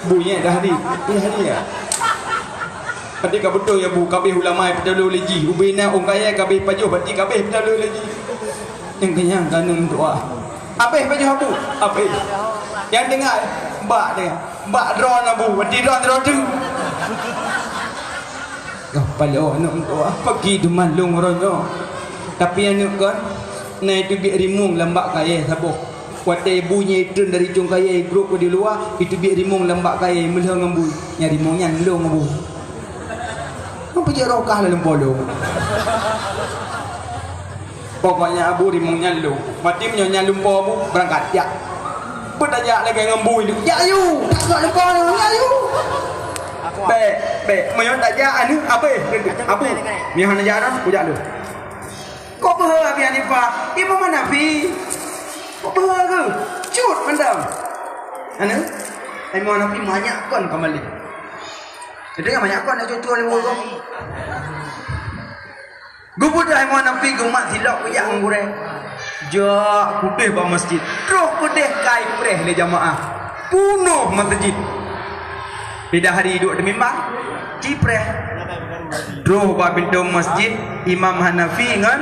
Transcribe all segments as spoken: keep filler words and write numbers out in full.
Bu, nyan dah hari. Dah hari ya. Adik ka beutôi ya, Bu, kabeh ulama peutaloe lé jih. Ubena ong kaya kabeh pajoh, berarti kabeh peutaloe lé jih. Nyang kenyang kanun doa. Abeh pajoh, Bu. Abeh. Nyang dengar, bak dia. Bak droe na, Bu. Berarti droe, droe tu. Dah paloe aneuk meutuah, peugi deumalong uroe nyoe. Tapi aneuk kon, na iteubiet rimueng lam bak kayèe saboh. Watèe bu nyan itreun dari cong kayèe, ibrôk keu di luwa, iteubiet rimueng lam bak kayèe, meulheueng ngon bu. Nyan rimueng nyan lôn ngon bu. Ngon peujeuet rokah lam polong. Pokoknya abu rimueng nyan lôn. Mati meunyoe nyan lumpoe bu, beurangkat, jak. Beutajak lagèe ngon bu, jak yu. Tak sok lumpoe nyoe, jak yu. Bèk, bèk. Meunyoe tajak aneuk, abéh. Abu, nyoe hana jak dah, kujak lôn. Kok beuhe Abi Hanifah? Imam Hanafi. Kok beuhe keuh? Cut mantong. Aneuk, Imam Hanafi manyak kon ka malèe. Jadi manyak kon nak cucu lé bu. Geupeugah Imam Hanafi geumat silop kujak ngon gurèe. Jak keudeh bak masjid. Troh keudeh ka ipreh lé jamaah. Punoh masjid. Beda hari duek di mimbar, jipreh. Troh bak pintoe masjid, Imam Hanafi ngon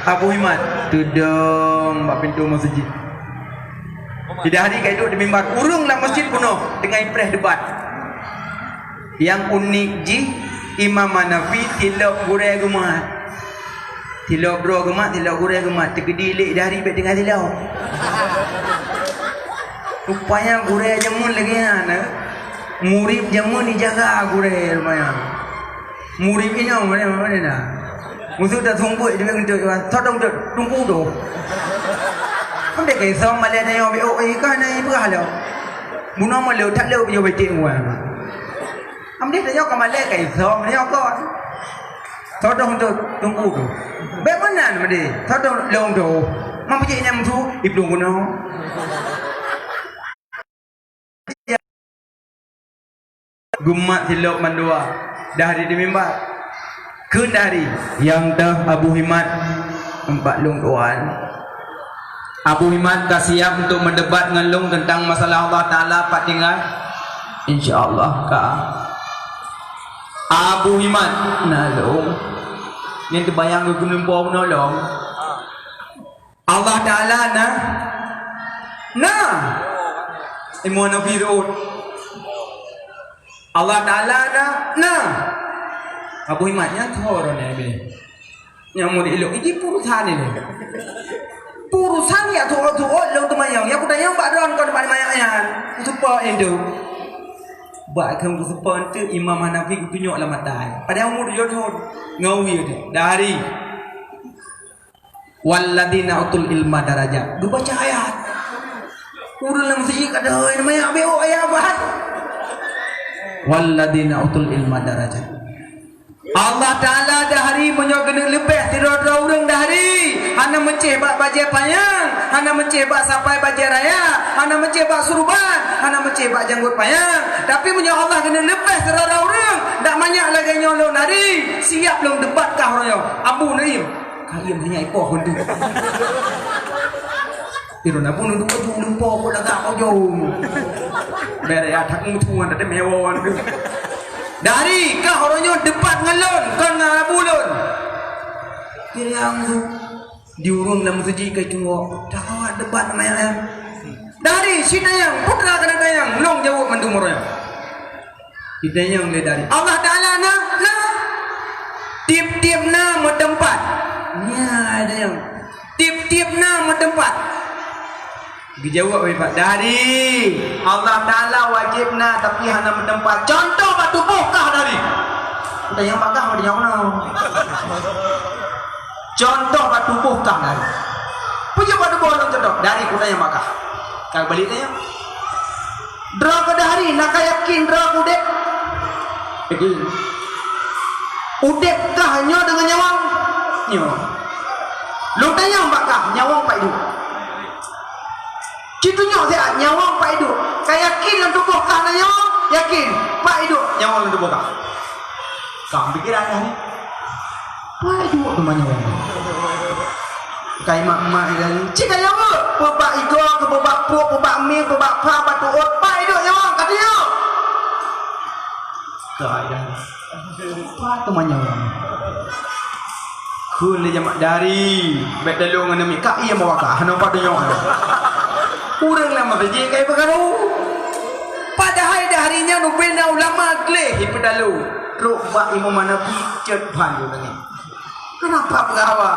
Abu Himad. Teudong bak pintoe masjid. Beda hari ka iduek di mimbar. Ureueng lam masjid punoh, teungoh ipreh debat. Nyang unik jih, Imam Hanafi silop gurèe geumat. Silop droe geumat, silop gurèe geumat. Teukeudi lé dari bèk tinggai silop. Rupanya gurèe jameun lagèe nyan, eh. Murit jameun ijaga gurèe rupanya. Murit inong mana, mana dah. Musuh dah sumbut dia untuk, "Todong tu, tunggu tu." Ambil ke som malèe nyoe, "Oh, eh, kan, eh, berah lo." Bunoe malu tak lo, dia betik wan. Amdeh tanyoe ka malèe ka isom, tanyoe kon. Sodong tu, tunggu tu. Bèk meunan, Amdeh. Sodong long tu. Mam pijak nyang tu, iplueng guna. Geumat silop mandua. Dah di, di mimbar. Kheun dari nyang teuh Abu Himad, empat lôn tuan. Abu Himad ka siap untuk meudebat ngon lôn teuntang masalah Allah Taala pat tinggai? Insya Allah ka. Abu Himad, na lôn. Nyan teubayang geuh keuneuk po meunolong. Allah Taala na? Na. Ilmu na virus. Allah Taala na? Na. Abu Himad nyan thô droeneuh beh. Nyang murit ilok, iji peue urusan nyoe. Peue urusan nyoe tu'ot-tu'ot lôn teumanyong. Nyang kutanyong bak droeneuh kon teumanyong nyan. Kuseupôt nyan tu. Bak kheun kuseupôt tu Imam Hanafi kutunyok lam mata. Padahai umur tujoh thôn. Ngawi tu. Dari. Walladzina utul ilma darajat. Geubaca ayat. Ureueng lam masjid ka deuh, nama ya, beu ayat bah. Walladzina utul ilma darajat. Allah Taala dahari meunyoe geuneuk leubeh sidroe-droe ureueng dahari, hana meucéh bak bajèe panyang, hana meucéh bak sapai bajèe raya, hana meucéh bak surban, hana meucéh bak janggot panyang. Tapi meunyoe Allah geuneuk leubeh sidroe-droe ureueng, dak manyak lagèe nyoe lôn dahari, siap lôn debat kah uroe nyoe. Abu Naim. Kayém hanya ipoh keu tu. Piro na bunoe dua ju lumpoe keu lagak ujong. Bere ya that mutuan tadi mewon tu. Dari kah uroe nyoe debat ngon lôn, kon ngon abu lôn. Pirang tu. Di ureueng lam masjid ka cungok. Dak kawat debat sama yang. Dari si dayang, putra keunan dayang, lôn jaweueb mandum uroe nyoe. Ditanyong lé dari Allah Taala na? Na. Tiep-tiep na meuteumpat. Nya, tanyong. Tiep-tiep na meuteumpat. Geujaweueb oleh Pak, dari Allah Taala wajéb na, tapi hana meuteumpat. Contoh bak tuboh kah dari. Tanyong bak kah, tanyong na. Contoh bak tuboh kah dari. Peue bak tuboh lôn contoh? Dari kutanyong bak kah. Ka balik tanyong. Droe keuh dahari na ka yakin droe keuh udép? Yakin. Udép kah nyoe deungon nyawöng? Nyoe. Lôn tanyong bak kah, nyawöng pat iduek? Ci tunyok siat, nyawöng pat iduek. Ka yakin lam tuboh kah na nyawöng? Yakin. Pat iduek nyawöng lam tuboh kah? Ka pikiran kah ni? Pat iduek teuma nyawöng. Kai mak-mak idan. Cit ka nyawöng. Peubak igoe, peubak pruet, peubak mieng, peubak pha, bak tuôt, pat iduek nyawöng. Ka tunyok. Ka, ya. Apa tu manyang? Kheun lé jamak dari, bèk talo ngon namiet ka, iya meuwakah, hana apa tunyok. Ureueng lam meuseujid ka ipeukaru. Padahai dahri nyan ubena ulama gleh ipeutalo. Trok bak Imam Hanafi, cot ban lagèe. Kenapa peugawa?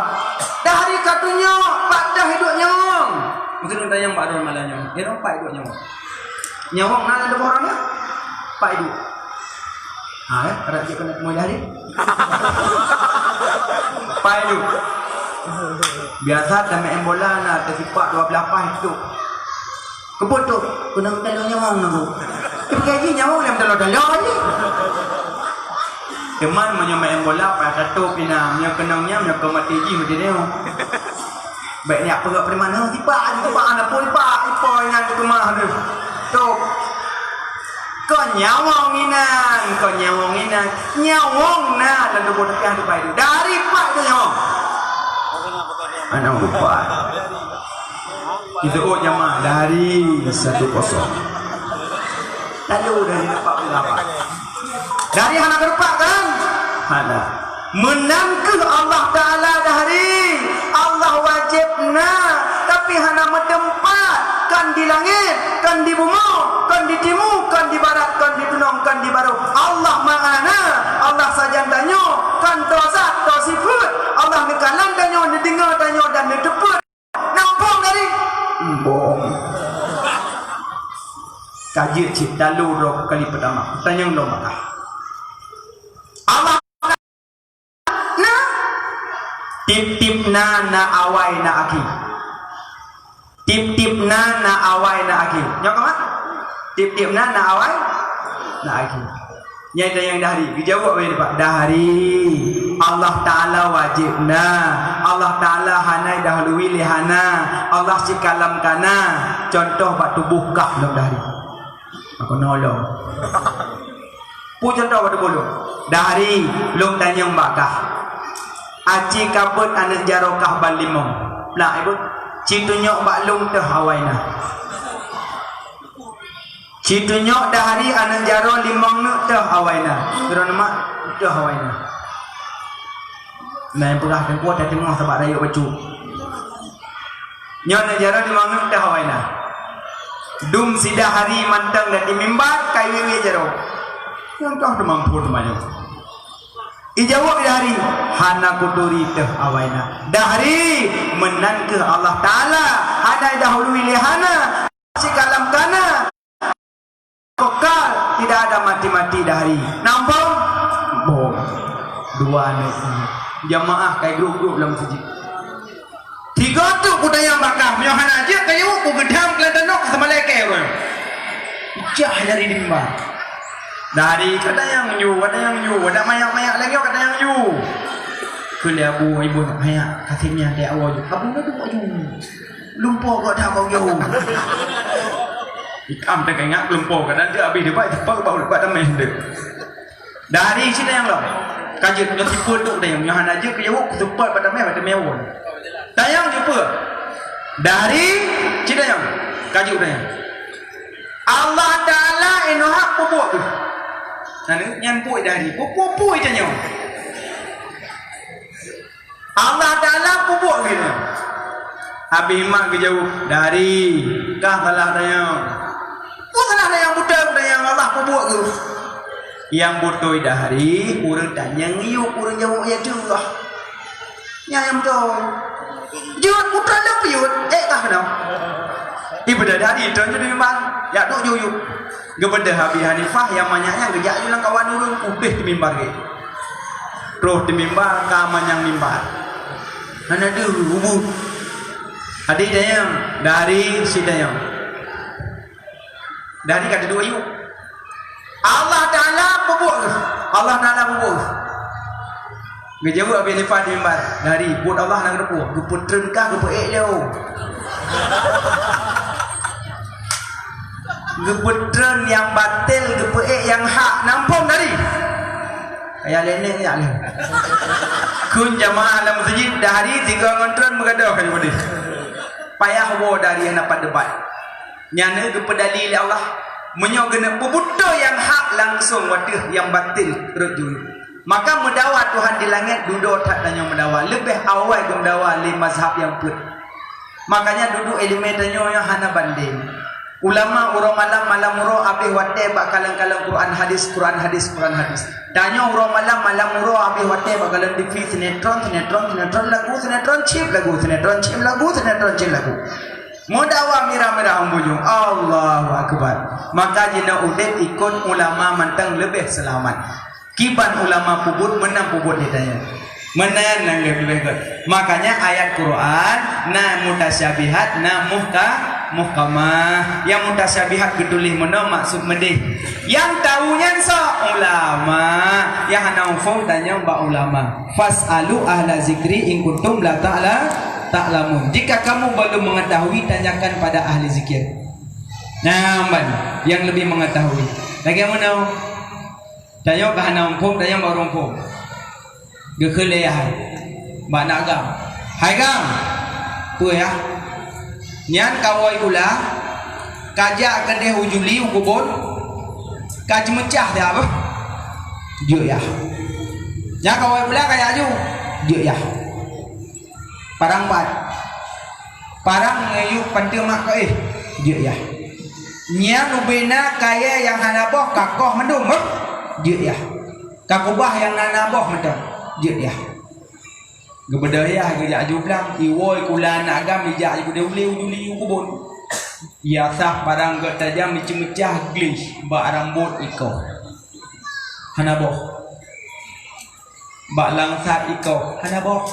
Dahri ka tunyok, pat dah iduek nyawong. Mungkin tanyong bak droe malam nyoe. Dia nampak iduek nyawong. Nyawong na lam tuboh droeneuh? Pat iduek. Ha, eh? Ada cek kena temuai dahri? Pat iduek. Biasa tameu'en bola na teusipak dua belas paih tu. Keupeue tu? Keunong taloe nyawong nunggu. Tapi gaji nyawong nyang taloe-taloe ni. Teuma meunyoe main bola, payah tatôp inong. Meunyoe keunong nyan, meunyoe ka maté jih, maté nyoe. Baik niat peugah preman, "Heh, tipak, tipak, aneuk pun tipak, ipo inong di keumah tu." Tôp. Kon nyawong inan, kon nyawong inan. Nyawong na lam tuboh teuka tu pai tu. Dari pat tu nyawong. Aneuk bupat. Disebut jamaah dari satu kosong. Lalu dari nampak ulama. Dari hana kerupak kan? Hana. Meunan keuh Allah Taala dahri. Allah wajéb na, tapi hana meuteumpat. Kan di langét, kan di bumoe, kan di timu, kan di barat, kan di tunong, kan di barôh. Allah meu'ana, Allah sajan tanyoe, kan toe zat, toe sifeuet. Allah neukalon tanyoe, neudeungoe tanyoe dan neuteupeue. Namphong dari? Embong. Ka jeuet cit talu droe kali peutama. Tanyong lom maka. Allah na. Tiep-tiep na, na awai, na akhé. Tiep-tiep na, na awai, na akhé. Nyoe ka mat? Tiep-tiep na, na awai, na akhé. Nyan tanyong dahri, geujaweueb lé Pak dahri, Allah Taala wajéb na, Allah Taala hana idahului lé hana, Allah sikalam ka na, contoh bak tuboh kah lom dahri. Maka nolong. Peue contoh bak tuboh lôn? Dahri lôn tanyong bak kah. Aci ka beuet aneuk jaroe kah ban limong. Plak ibu, ci tunyok bak lôn teuh awai na. Ci tunyok dahri aneuk jaroe limong neuk teuh awai na. Sidroe neumak teuh awai na. Na nyang peugah teungku, tateungoh sabak rayeuk bacut. Nyoe aneuk jaroe limong neuk teuh awai na. Dum sidahri mantong dan di mimbar kai wiet-wiet jaroe. Nyoe toh teumampu teuma nyoe. Ijaweueb dahri, hana kuturi teuh awai na. Dahri, meunan keuh Allah Taala, hana idahului lé hana, sikalam ka na. Kekal, tidak ada mati-mati dahri. Nampak? Boh. Dua aneuk. Jamaah kai grup-grup lam masjid. Tiga tu kutanyong bak kah, meunyoe hana jeuet kayue, kugeudam keu lam tanoh, kuseumai lagèe ureueng. Pecah dari di mimbar. Dahri katanyong yue, katanyong yue, ada mayak-mayak lagèe katanyong yue. Kheun lé abu, ibu nak mayak, kasih nyan dek awak yue. Abu na tu yue. Lumpoe gata bak jauh. Ikam teuka ingat lumpoe gata, dia habéh dibai, teupeue bak uleuk bak tameh deuh. Dahri cit tanyong lom. Ka jeuet nyoe sipeue tu tanyong, nyoe hana jeuet keu jaweueb, seupôt bak tameh, bak tameh awai. Tanyong sipeue? Dahri cit tanyong. Ka jeuet tanyong. Allah Taala inoe hak peubuet tu. Nyan, nyan buet dahri. Peubuet-buet tanyong. Allah Taala peubuet geuh. Habéh mak geujaweueb, "Dahri, kah salah tanyong." Peue salah tanyong, beutôi tanyong, Allah peubuet geuh. Nyang beutôi dahri, ureueng tanyong yue, ureueng jaweueb ya Allah. Nyan nyang beutôi. Jeuet putra lôn piut, eh kah keunoe. Ibu dahri, tanyong di mimbar, ya duek yue. Geubeudôh Abi Hanifah nyang manyak nyan geujak ju lam kawan ureueng, udeh teumimbar gét. Troh teumimbar ka manyang mimbar. Hana deuh ubit. Adik dayang, dahri sidayang. Dahri ka duek yue. Allah Taala peubuet geuh. Allah Taala peubuet geuh. Geujaweueb Abi Hanifah di mimbar, "Dahri, buet Allah na geuteupeue, geupeutreun kah geupeuék lé." Geupeutreun nyang batèe, geupeuék nyang hak, namphong dahri. Kaya lé nèk nyak lé. Kheun jamaah lam masjid, dahri tiga ngon treun meugadôh ka jeuet. Payah woe dahri hana pat debat. Nyan geupeudali lé Allah. Meunyoe geuneuk peubuto nyang hak langsong wateuh nyang batil rot jureueng. Maka meudawa Tuhan di langét dudoe that tanyoe meudawa, leubeh awai geumeudawa lé mazhab nyang peuet. Makanya dudoe iéleumé tanyoe nyoe hana bandeng. Ulama uroe malam, malam uroe abéh watée bak kalon-kalon Quran hadis, Quran hadis, Quran hadis. Tanyoe uroe malam, malam uroe abéh watée bak kalon T V, sinetron, sinetron, sinetron, lagu, sinetron, cit lagu, sinetron, cit lagu, sinetron, cit lagu. Meudawa mirah-mirah u bujông. Allahu Akbar. Maka jinoe udeb ikot ulama mantong leubeh seulamat. Kiban ulama peubuet meunan peubuet lé tanyoe. Meunan nyang leubeh gét. Makanya ayat Quran na mutasyabihat, na muhka-, muhkamah. Nyang mutasyabihat geutuléh meunoe maksud meudeh. Nyang tahu nyan soe? Ulama. Nyang hana muphom tanyong bak ulama. Fas'alu ahla zikri in kuntum la ta'la-, ta'lamun. Jika kamu belum mengetahui, tanyakan pada ahli zikir. Nah, ban yang lebih mengetahui. Lagée meunoe. Tanyoe ka hana muphom, tanyoe baru muphom. Geukheun lé yah hai. Bak nak agam. Hai gam. Peue yah? Nyan kawoe ula, ka jak keudeh u Juli u keubon, ka ceumeucah siat beuh. Jeuet yah. Nyan kawoe ula ka jak ju. Jeuet yah. Parang bat. Parang ngayue panteue mak keuéh. Jeuet yah. Nyan ubena kayée nyang hana boh ka koh mandum beuh. Jeuet yah. Ka kubah nyang na-na boh mantong. Jeuet yah. Geubeudôh yah geujak ju blang, iwoe kula aneuk agam ijak ju keudeh u Juli u keubon. Yah sah parang gét tajam iceumeucah gleh bak rambot ikoh. Hana boh. Bak langsat ikoh, hana boh.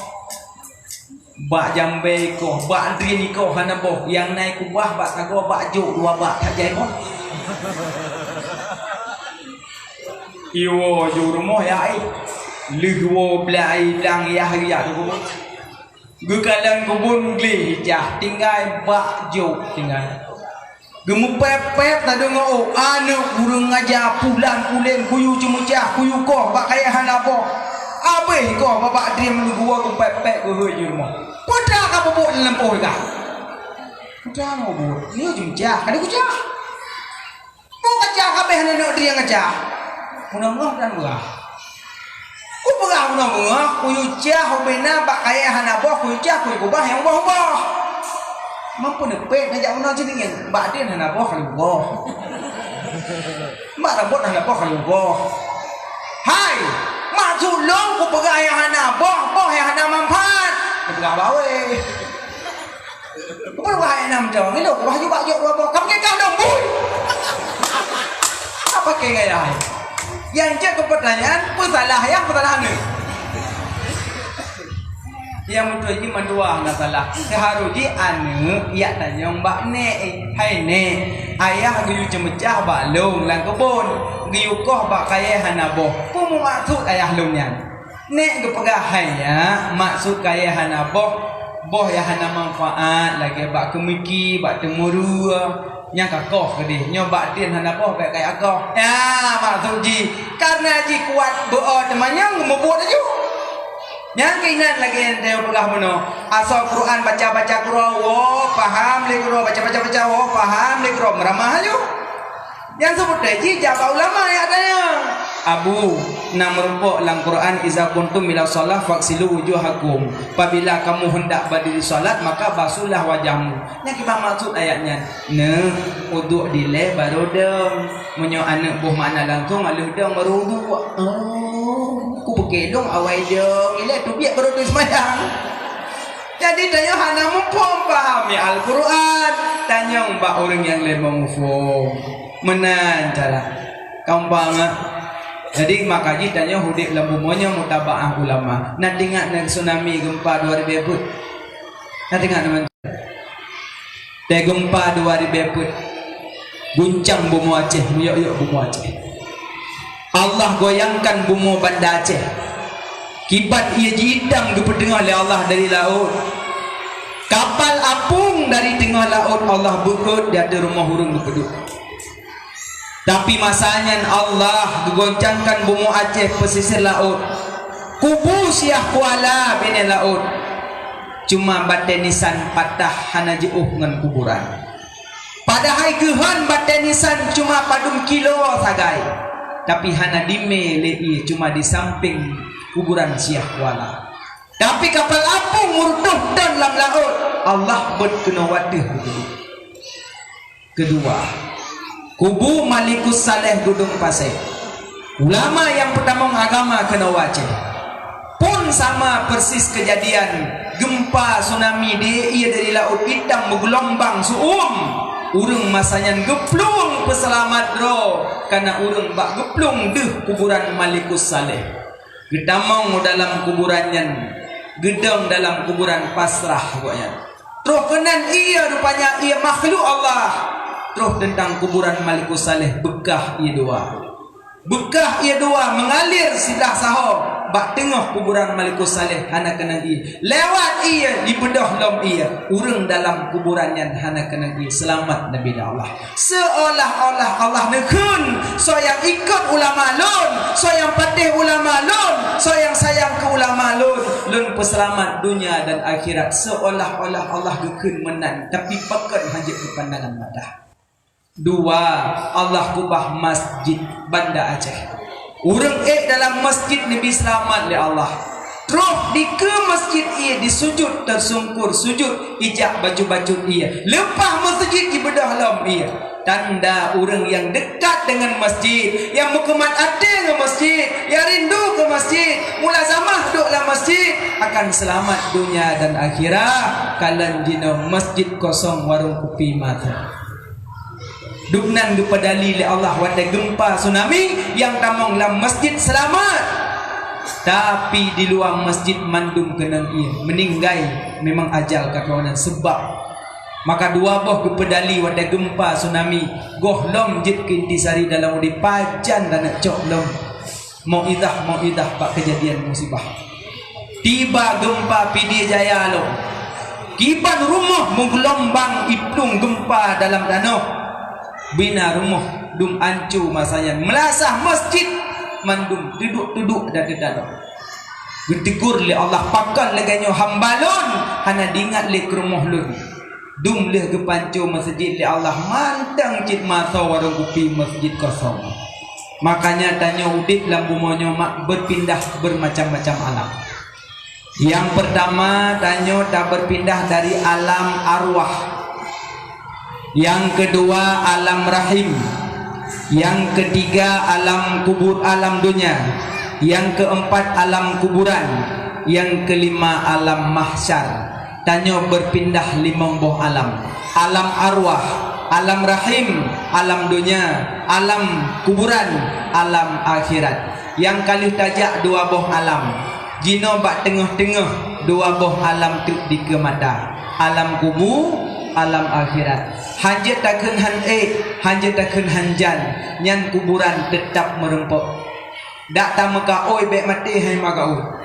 Bak jambée ikoh, bak drien ikoh, hana boh. Nyang na ikubah bak sagoe bak jok dua bak that jai boh. Iwoe ju rumoh yah éh. Lheueh woe blang ai blang yah riak tu. Geukalon keubon gleh ijak tinggai bak jok tinggai. Geumeupép-pép tadeungoe, oh, aneuk ureueng ngaja pulan pulen kuyue ceumeucah kuyue koh bak kayée hana boh. Abéh koh babak drien meulugoe geupép-pép geuhôi ju rumoh. Peue teuma ka peubuet lam lampôh ka? Peue teuma buet? Nyoe ceumeucah, ka dikucah. Peue kacah ka abéh aneuk drien ngaja? Meunoe-meunoe dan beurah. Kupeugah bunoe beungoh, kuyue cah ubena bak kayée hana boh, kuyue cah kuyue kubah nyang boh-boh. Mampu neupék neujak bunoe cit nyan, bak drien hana boh ka lheueh boh. Bak rambot hana boh ka lheueh boh. Hai, maksud lôn kupeugah nyang hana boh, boh nyang hana manfaat. Kupeugah bawée. Peue wahai nam jawang ilong, wahyu bak jok dua boh, kamu kikah dong, bui. Apa ke gaya hai? Yang cek ke pertanyaan, pesalah yang pesalah aneuk. Yang betul ji mandua na salah. Seharus ji aneuk yak tanyong bak nek, eh, hai nek, ayah geuyue ceumeucah bak lôn lam keubon, geuyue koh bak kayée hana boh. Peue maksud ayah lôn nyan? Nek geupeugah hai nyan, maksud kayée hana boh, boh nyang hana manfaat lagée bak keumiki, bak teumeurue, nyang ka koh keudeh. Nyoe bak drien hana boh bék kayée koh. Nyan maksud jih. Karena jih kuat beu-o teumanyong meubeuet laju. Nyang keunan lagée nyang peugah bunoe, asoe Quran baca-baca keudroe, woe paham lé keudroe, baca-baca baca, woe paham lé keudroe, meuramah laju. Nyang seubut teuh jih jak bak ulama yak tanyong. Abu, na meurumpok lam Quran, "Iza qumtum ila shalah faghsilu wujuhakum." Apabila kamu hendak berdiri salat, maka basuhlah wajahmu. Nyan kiban maksud ayat nyan? Neuh, uduk dilée barô dong. Meunyoe aneuk boh makna langsong, aleuh dong barô uduk. Oh, ku peukelong awai dong. Ilée teubiet barô dong seumayang. Jadi tanyoe hana muphom pahami Al-Quran, tanyong bak ureuëng nyang lé muphom. Meunan cara. Gampang ah. Jadi maka jih tanyoe udeb lam bumoe nyoe mutabaah ulama. Na teuingat na tsunami geumpa dua ribée peuet? Na teuingat na? Teugempa dua ribée peuet, guncang bumoe Aceh, meuyok-yok bumoe Aceh. Allah goyangkan bumoe Banda Aceh. Kiban ié ji-itam geupeuteungoh lé Allah dari laôt. Kapal apung dari teungoh laôt Allah beuôt di ateueh rumoh ureuëng geupeuduek. Tapi masa nyan Allah geugoncangkan bumoe Aceh pesisir laôt, kubu Syiah Kuala binéh laôt. Cuma batée nisan patah hana jiôh ngon kuburan. Padahai geuhon batée nisan cuma padum kilo sagai, tapi hana dimé lé ié, cuma di sampéng kuburan Syiah Kuala. Tapi kapal apung meurutoh ton lam laôt, Allah beuet keunoe wateuh geubeuet. Keudua, kubu Malikus Saleh Gudong Pasé. Ulama nyang peutamong agama keunoe u Aceh. Pun sama persis keujadian geumpa tsunami di ié dari Laôt Itam meugeulumbang seu-uem. Ureuëng masa nyan geuplueng peuseulamat droe, kana ureuëng bak geuplueng deuh kuburan Malikus Saleh. Geutamong u dalam kuburan nyan, geudong dalam kuburan pasrah gobnyan. Troh keunan ié rupanya ié makhluk Allah. Troh teuntang kuburan Malikus Saleh beukah ié dua. Beukah ié dua meungalir siblah saho bak teungoh kuburan Malikus Saleh hana keunong ié. Lewat ié dibeudôh lom ié. Ureuëng dalam kuburan nyan hana keunong ié. Seulamat Nabi Allah. Seolah-olah Allah neukheun, "Soe nyang ikot ulama lôn, soe nyang patéh ulama lôn, soe nyang sayang keu ulama lôn, lôn peuseulamat donya dan akhirat." Seolah-olah Allah geukheun meunan, tapi pakon hana jeuet keu pandangan mata. Dua, Allah keubah masjid Banda Aceh. Ureuëng ék dalam masjid neubi seulamat lé Allah. Troh dikeue masjid ié disujut, teusungkur sujut, ijak bacut-bacut ié. Leupah masjid dibeudôh lom ié. Tanda ureuëng nyang dekat deungon masjid, nyang meukumat até ngon masjid, nyang rindu keu masjid, mulazamah duek lam masjid, akan seulamat donya dan akhirat. Kalon jinoe masjid kosong, warong kupi mata. Dubnan geupeudali lé Allah watée geumpa tsunami nyang tamong lam masjid seulamat. Tapi di luwa masjid mandum keunong ié, meuninggai memang ajal ka keunan seubab. Maka dua boh geupeudali watée geumpa tsunami, gohlom jeuet keu intisari dalam udeb pajan dan cok lom. Mauizah-mauizah bak keujadian musibah. Tiba geumpa Pidie Jaya lom. Kiban rumoh meugeulumbang iplueng geumpa dalam tanoh. Bina rumoh dum anco masa nyan. Meulasah masjid mandum teuduek-teuduek dan teutanoh. Geutegur lé Allah, "Pakon lagée nyoe hamba lôn hana diingat lé keu rumoh lôn?" Dum lheueh geupanco masjid lé Allah, mantong cit masa warong kupi masjid kosong. Makanya tanyoe udeb lam bumoe nyoe mak beupindah beumacam-macam alam. Nyang peurtama, tanyoe tabeupindah dari alam arwah. Nyang keudua, alam rahim. Nyang keutiga, alam kubur, alam donya. Nyang keumpat, alam kuburan. Nyang keulima, alam mahsyar. Tanyoe beupindah limong boh alam, alam arwah, alam rahim, alam donya, alam kuburan, alam akhirat. Nyang ka lheueh tajak dua boh alam, jinoe bak teungoh-teungoh dua boh alam teuk dikeue mata, alam kubu, alam akhirat. Hanjeuet takheun han ék, hanjeuet takheun han jan, nyan kuburan teutab meurumpok. Dak tameukaôi bék maté hai meukaôi.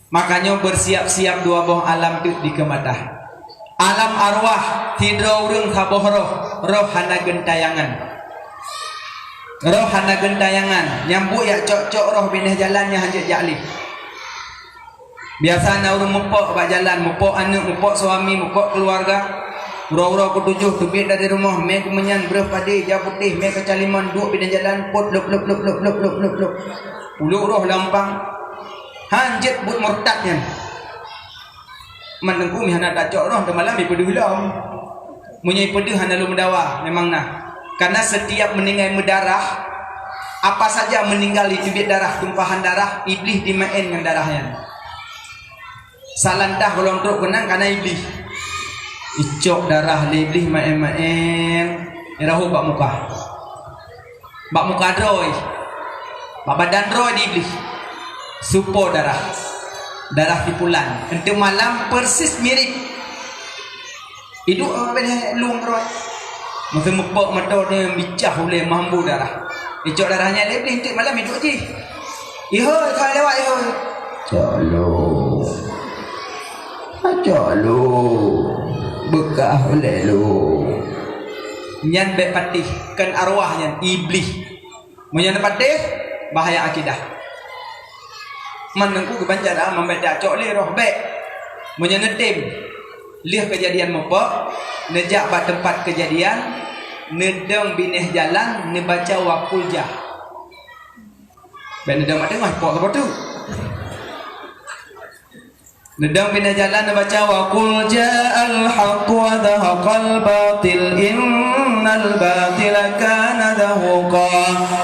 Makanyoe beusiab-siab dua boh alam teuk dikeue mata. Alam arwah, sidroe ureuëng saboh roh, roh hana geuntayangan. Roh hana geuntayangan, nyang buet jak cok-cok roh binéh jalan nyang hanjeuet jak lé. Biasa na ureuëng meupok bak jalan, meupok aneuëk, meupok suami, meupok keuluwarga. Uroe-uroe keutujoh teubiet dari rumoh, mé keumeunyan breueh padé, ja putéh, mé kaca limon, duek binéh jalan, pot lop lop lop. Uluk roh lampang. Hanjeuet buet murtad nyan. Man teungku meuhana tacok roh teumalam ipeudeuh lom. Meunyoe ipeudeuh hana lom meudawa, memang na. Karena setiap meuninggai meudarah, apa saja meuninggal iteubiet darah, tumpahan darah, iblih dimaén ngon darah nyan. Salantah golom trok keunang kana iblih. Icok darah lé iblih maén-maén, irahom bak muka. Bak muka droe. Bak badan droe di iblih. Supo darah. Darah sipulan. Enteuk malam persis mirip. Iduek awak beda lueng droe. Masa mupok moto dia bicah uleh mambu darah. Icok darahnya lé iblih enteuk malam iduek jih. Ihoi, ka lewat ihoi. Cok lu. Cok lu. Beukah uleh lu. Nyan bék patéh, kon arwah nyan, iblih. Meunyoe neupatéh, bahaya akidah. Man teungku geubanca dah, man bék tacok lé roh bék. Meunyoe neutem, Lheueh keujadian meupok, neujak bak teumpat keujadian, neudong binéh jalan, neubaca wa qul jah. Bék neudong bak teungoh, pok saboh teuk. Neudong binéh jalan, neubaca wa qul ja'al haqq wa zahaqal batil innal batila kana zahuqa.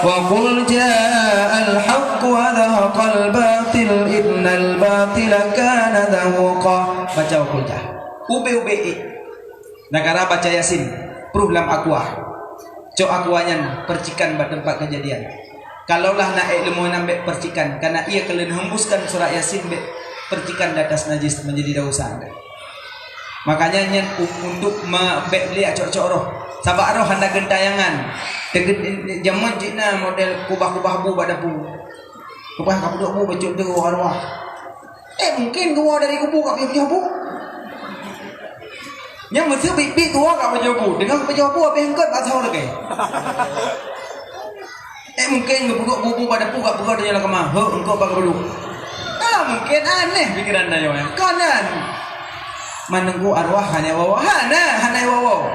Wa qul ja'al haqq wa zahaqal batil innal batila kana zahuqa. Baca wa qul jah. Ubé-ubé ék. Nyang kara baca Yasin, pruh lam aqua. Cok aqua nyan percikan bak teumpat keujadian. Kalaulah na ék leumo nyan bék percikan, kana ié ka lheueh hembuskan surat Yasin bék percikan di atas najis, menjadi dosa. Makanya nyan u-, untuk me-, bék lé cok-cok roh. Sabab roh hana geuntayangan. Teuge-, jameun jih na model kubah-kubah bu bak dapu. Kubah ka peuduek bu bacut tu arwah. Eh, mungkin geuwoe dari kubu ka piôh-piôh bu. Nyang meuseu biet-biet geuwoe ka piôh bu. Deungon piôh bu habéh eungkôt bak saho lagèe. Eh, mungkin geupeuduek bu-bu bak dapu ka peugot donya lam kama. Hok, eungkôt bak geupeuduek. Ah, mungkin aneh pikiran tanyoe nyan. Kon nyan. Meununggu arwah hana woe-woe. Hana, hana woe-woe.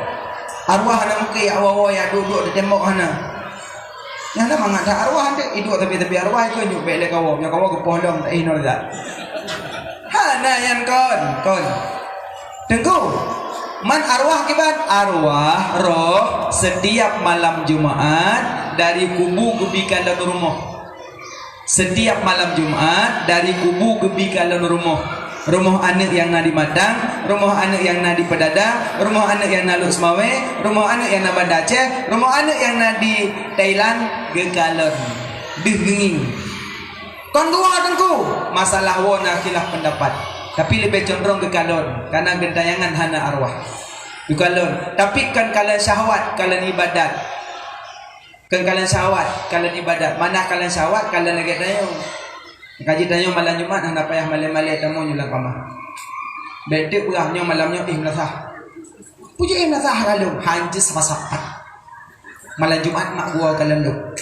Arwah hana mungkin jak woe-woe, jak duek-duek di tembok hana. Nyan dah mangat that arwah deh, iduek tapi-tapi arwah ikeu nyuk bék lé kawoe, nyoe kawoe geupoh lom, eh, nol dah. Hana nyan kon, kon. Teungku, man arwah kiban? Arwah roh setiap malam Jumaat dari kubu geubi kalon rumoh. Setiap malam Jumaat dari kubu geubi kalon rumoh. Rumoh aneuk nyang na di Matang, rumoh aneuk nyang na di Peudada, rumoh aneuk nyang na Lhokseumawe, rumoh aneuk nyang na Banda Aceh, rumoh aneuk nyang na di Thailand geukalon. Deuh geungieng. Kon geuwoe teungku, masalah woe na khilaf pendapat. Tapi leubeh condrong geukalon, karena geuntayangan hana arwah. Geukalon, tapi kon kalon syahwat, kalon ibadat. Kon kalon syahwat, kalon ibadat. Mana kalon syahwat, kalon lagèe tanyoe. Kaji tanyoe malam Jumat hana payah malèe-malèe tamong nyoe lam kama. Bék teuk beurah nyoe malam nyoe, eh, meulasah. Puji, eh, meulasah lalu, hanjeuet sapat-sapat. Malam Jumat mak gua kalon lôn.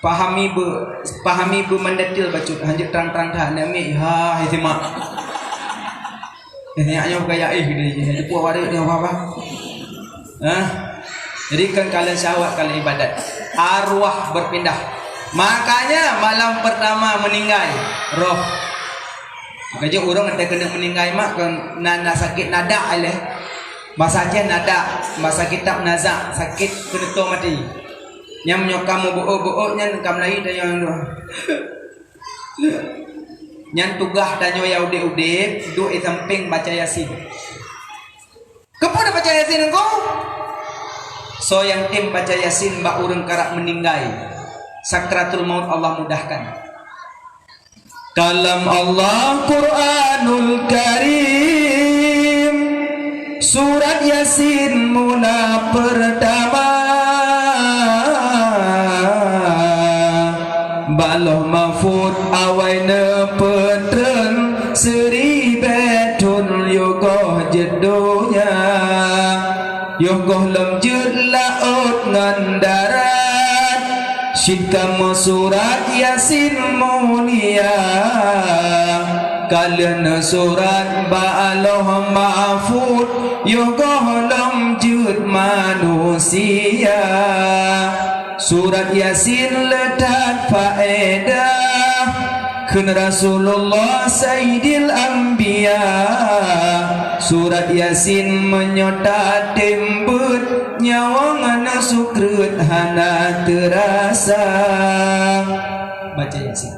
Pahami be-, pahami beumandetil bacut, hanjeuet trang-trang that, nak mi, ha, hai si mak. Eh, nyak nyoe gaya, eh, dia, dia, dia, dia, dia, apa, apa? Hah? Jadi, kan kalon syahwat, kalon ibadat. Arwah berpindah. Makanya, malam pertama meninggai, roh. Makanya, ureueng ada kena meninggai mak, kan na, na sakit nadak, leh. Bahasa Aceh nadak, bahasa kitab nazak, sakit keuneutô maté. Nyang meunyoe ka meubeuk-beuk nyan ka meulayi tanyoe. Nyan tugaih tanyoe nyang udeb-udeb, duek di sampéng baca Yasin. Keupeue baca Yasin engko? Soe nyang tem baca Yasin bak ureueng karab meuninggai, sakratul maut Allah mudahkan. Kalam Allah Quranul Karim, surat Yasin mula pertama. Bak Lauh Mahfud awai neupeutreun, seuribèe thon yoh goh jeuet donya. Yoh goh lom jeuet laôt ngon darat, cit kamoe surat Yasin mulia. Ka lheueh neusurat bak Lauh Mahfud, yoh goh lom jeuet manusia. Surat Yasin le that faedah, kheun Rasulullah Saidil Anbiya. Surat Yasin meunyoe tatem beuet, nyawöng hana sukreut hana teurasa. Baca Yasin.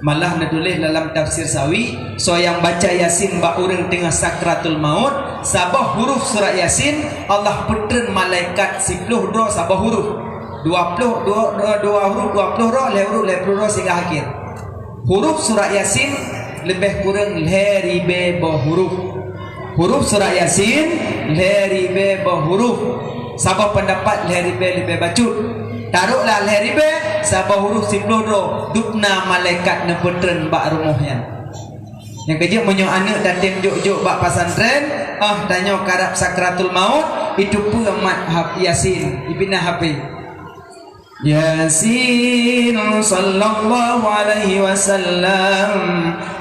Malah neutuléh dalam tafsir Sawi, soe nyang baca Yasin bak ureueng teungoh sakratul maut, saboh huruf surat Yasin, Allah peutreun malaikat siploh droe saboh huruf. Dua ploh, dua, dua, dua huruf dua ploh droe, lhèe huruf lhèe ploh droe sehingga akhir. Huruf surat Yasin leubeh kureueng lhèe ribèe boh huruf. Huruf surat Yasin lhèe ribèe boh huruf. Saboh peundapat lhèe ribèe leubeh bacut. Taroklah lhèe ribèe, saboh huruf siploh droe, dubna malaikat neupeutreun bak rumoh nyan. Nyang keujeuet meunyoe aneuk tatem jok-jok bak pesantren, ah, tanyoe karab sakratul maut, iteupeue mat hap Yasin, ipinah H P. Yasin, sallallahu alaihi wasallam,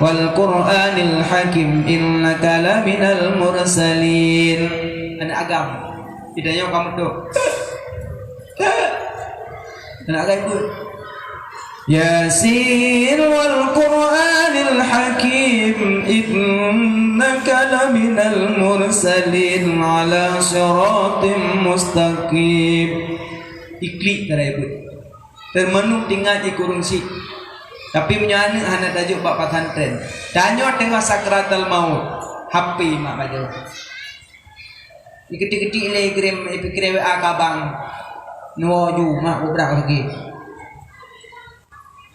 wal Qur'anil Hakim, innaka laminal mursalin. Aneuk agam. Idanyoe kamu tu. Aneuk agam ikut. Yasin, wal Qur'anil Hakim, innaka laminal mursalin ala siratim mustaqim. Iklik cara ibu. Teumeunung tinggai di kurung syik. Tapi meunyoe aneuk hana tajok bak pesantren, tanyoe teungoh sakratul maut, hapi mak bajée. Diketik-ketik lé kirim, kirim W A ka bang. Nyoe ju mak bubrak lagi.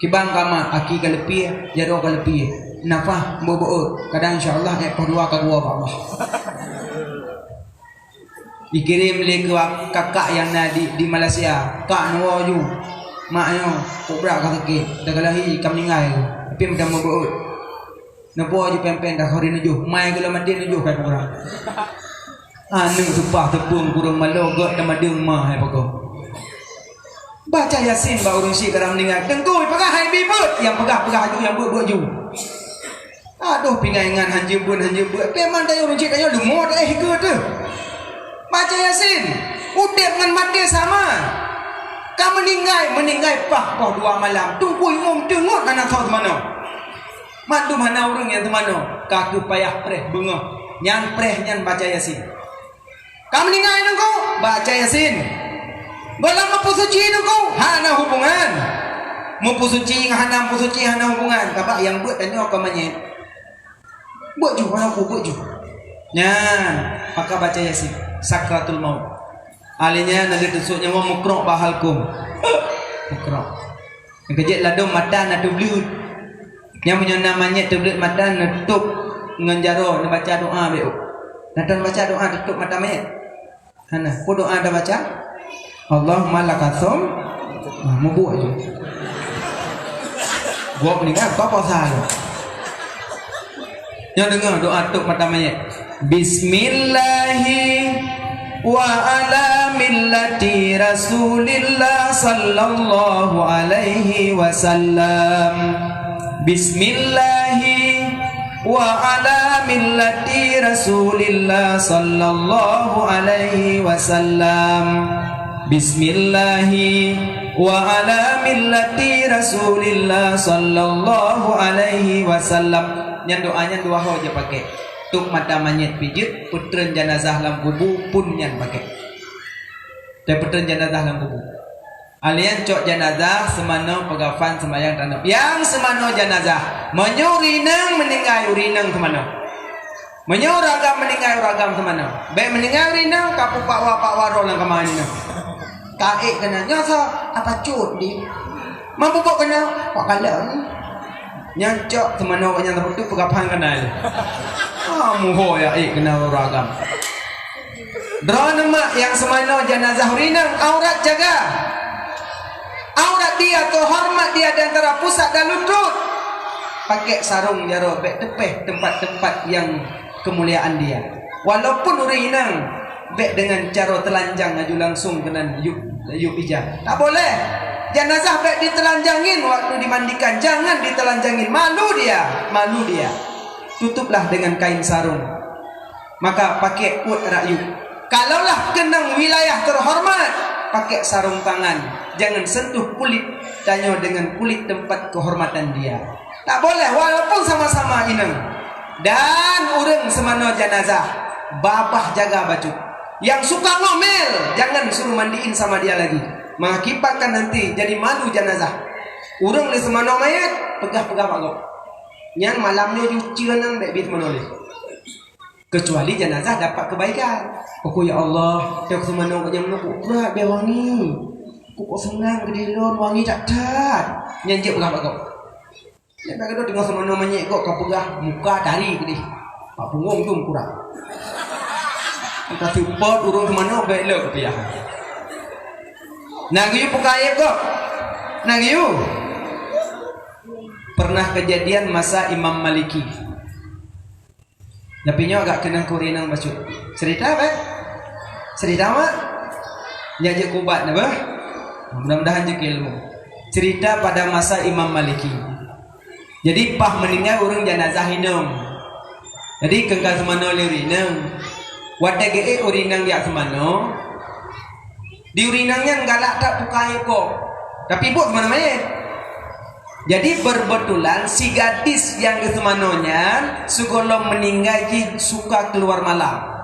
Kibang ka mak, aki ka leupie, jaroe ka leupie. Nafah beubeut, kadang insya Allah ék poh dua ka dua bak Allah. Dikirim lé keu kakak nyang na di, di Malaysia. Kak, neuwoe ju. Mak nyoe, kubrak ka sakét. Dah ka lahé, ka meuninggai. Tapi meutamah beuet. Neuwoe ju péng-péng dah hari neujoh. Mai geulom maté neujoh kai peugah. Aneuk seupah teupeueng kureueng malo gét teumadeueng ma hai pakoe. Baca Yasin bak ureueng syik ka meuninggai. Teungku, peugah hai bi beuet. Nyang peugah-peugah ju, nyang beuet-beuet ju. Adoh, pingai ngan hanjeuet beuet, hanjeuet beuet. Pih man tanyoe ureueng syik tanyoe leumô taéh keue teuh. Baca Yasin, udeb ngon maté sama. Ka meuninggai, meuninggai paih poh dua malam. Teungku imum teungot hana soe teumanoe. Mandum hana ureueng nyang teumanoe. Ka keuh payah preh beungoh. Nyang preh nyan baca Yasin. Ka meuninggai Teungku, baca Yasin. Gohlom meupeusuci Teungku, hana hubungan. Meupeusuci ngon hana meupeusuci hana hubungan. Sabab nyang beuet tanyoe kon manyét. Beuet ju, hana ku beuet ju. Nyan, maka baca Yasin. Sakratul maut. Ahli nyan na lheueh teusok nyawa meukrok bak halkum. Meukrok. Nyang keujeuet ladôm mata na teubleuet. Nyang meunyoe na manyét teubleuet mata, neutôp ngon jaroe, neubaca doa beu. Na tan baca doa teutôp mata manyét? Hana. Peue doa tabaca? Allahumma lakasum. Nah, mubuek ju. Buek ni kan, apa pasal? Nyoe deungoe doa tôp mata manyét. Bismillahi wa ala millati Rasulillah sallallahu alaihi wasallam. Bismillahi wa ala millati Rasulillah sallallahu alaihi wasallam. Bismillahi wa ala millati Rasulillah sallallahu alaihi wasallam. Nyan doa nyan dua ho je pakai. Tôp mata manyét pih jeuet, peutreun janazah lam kubu pun nyan pakai. Dan peutreun janazah lam kubu. Ahli nyan cok janazah seumanoe peugafan seumayang tanom. Nyang seumanoe janazah, meunyoe ureueng inong meuninggai, ureueng inong seumanoe. Meunyoe ureueng agam meuninggai, ureueng agam seumanoe. Bèk meuninggai ureueng inong, ka peupak wa pak waroe lam kama inong. Ka ék keunan, nyoe soe? Apa cut di? Mampu bok keunan, pak kalon. Nyan cok seumanoe nyang teupeutup peugafan keunan. Ah, muho ya ék keunan ureueng agam. Droeneuh mak nyang seumanoe janazah ureueng inong, aurat jaga. Aurat dia, keuhormat dia di antara pusat dan lutut. Pakai sarong jaroe bèk teupeh tempat-tempat nyang keumuliaan dia. Walaupun ureueng inong bèk deungon jaroe teulanjang laju langsung keunan yup, yup ija. Tak boleh. Janazah bèk ditelanjangin waktu dimandikan. Jangan ditelanjangin. Malu dia. Malu dia. Tutuplah dengan kain sarung. Maka pakai uet rakyuek. Kalaulah keunong wilayah teuhoreumat, pakai sarong tangan. Jangan sentuh kulit tanyoe dengan kulit tempat kehormatan dia. Tak boleh, walaupun sama-sama inong. Dan ureueng seumanoe janazah, babah jaga bacut. Nyang suka ngomel, jangan suruh mandiin sama dia lagi. Mengakibatkan nanti jadi malu janazah. Ureueng lé seumanoe manyét, peugah-peugah bak gob. Nyang malam nyoe ju ceue nan bèk bi seumanoe lé. Kecuali jenazah dapat kebaikan. "Oh, ya Allah, teuh seumanoe nyang nyoe kok brat bèk wangi. Kok, kok seunang keudéh lôn, wangi that-that." Nyan jeuet peugah bak gob. Nyan bak gob teungoh seumanoe manyét gob ka peugah muka tari keudéh. Bak punggong tu meukurang. Ka seupôt ureueng seumanoe bèk le kupiah. Na geuyue peugah ayat gob. Na geuyue. Pernah kejadian masa Imam Maliki. Tapi nyoe agak keunong keu ureueng inong bacut. Cerita, beh? Cerita, mak? Nyan jeuet kubat na, beh? Mudah-mudahan jeuet keu ilmu. Cerita pada masa Imam Maliki. Jadi, paih meuninggai ureuëng janazah inong. Jadi, keu ka seumanoe lé ureuëng inong. Watée geuék ureuëng inong jak seumanoe, di ureuëng inong nyan galak that buka aneuk gob. Tapi buet seumanoe manyét. Jadi, berbetulan si gadis nyang geuseumanoe nyan sigohlom meuninggai jih suka keluar malam.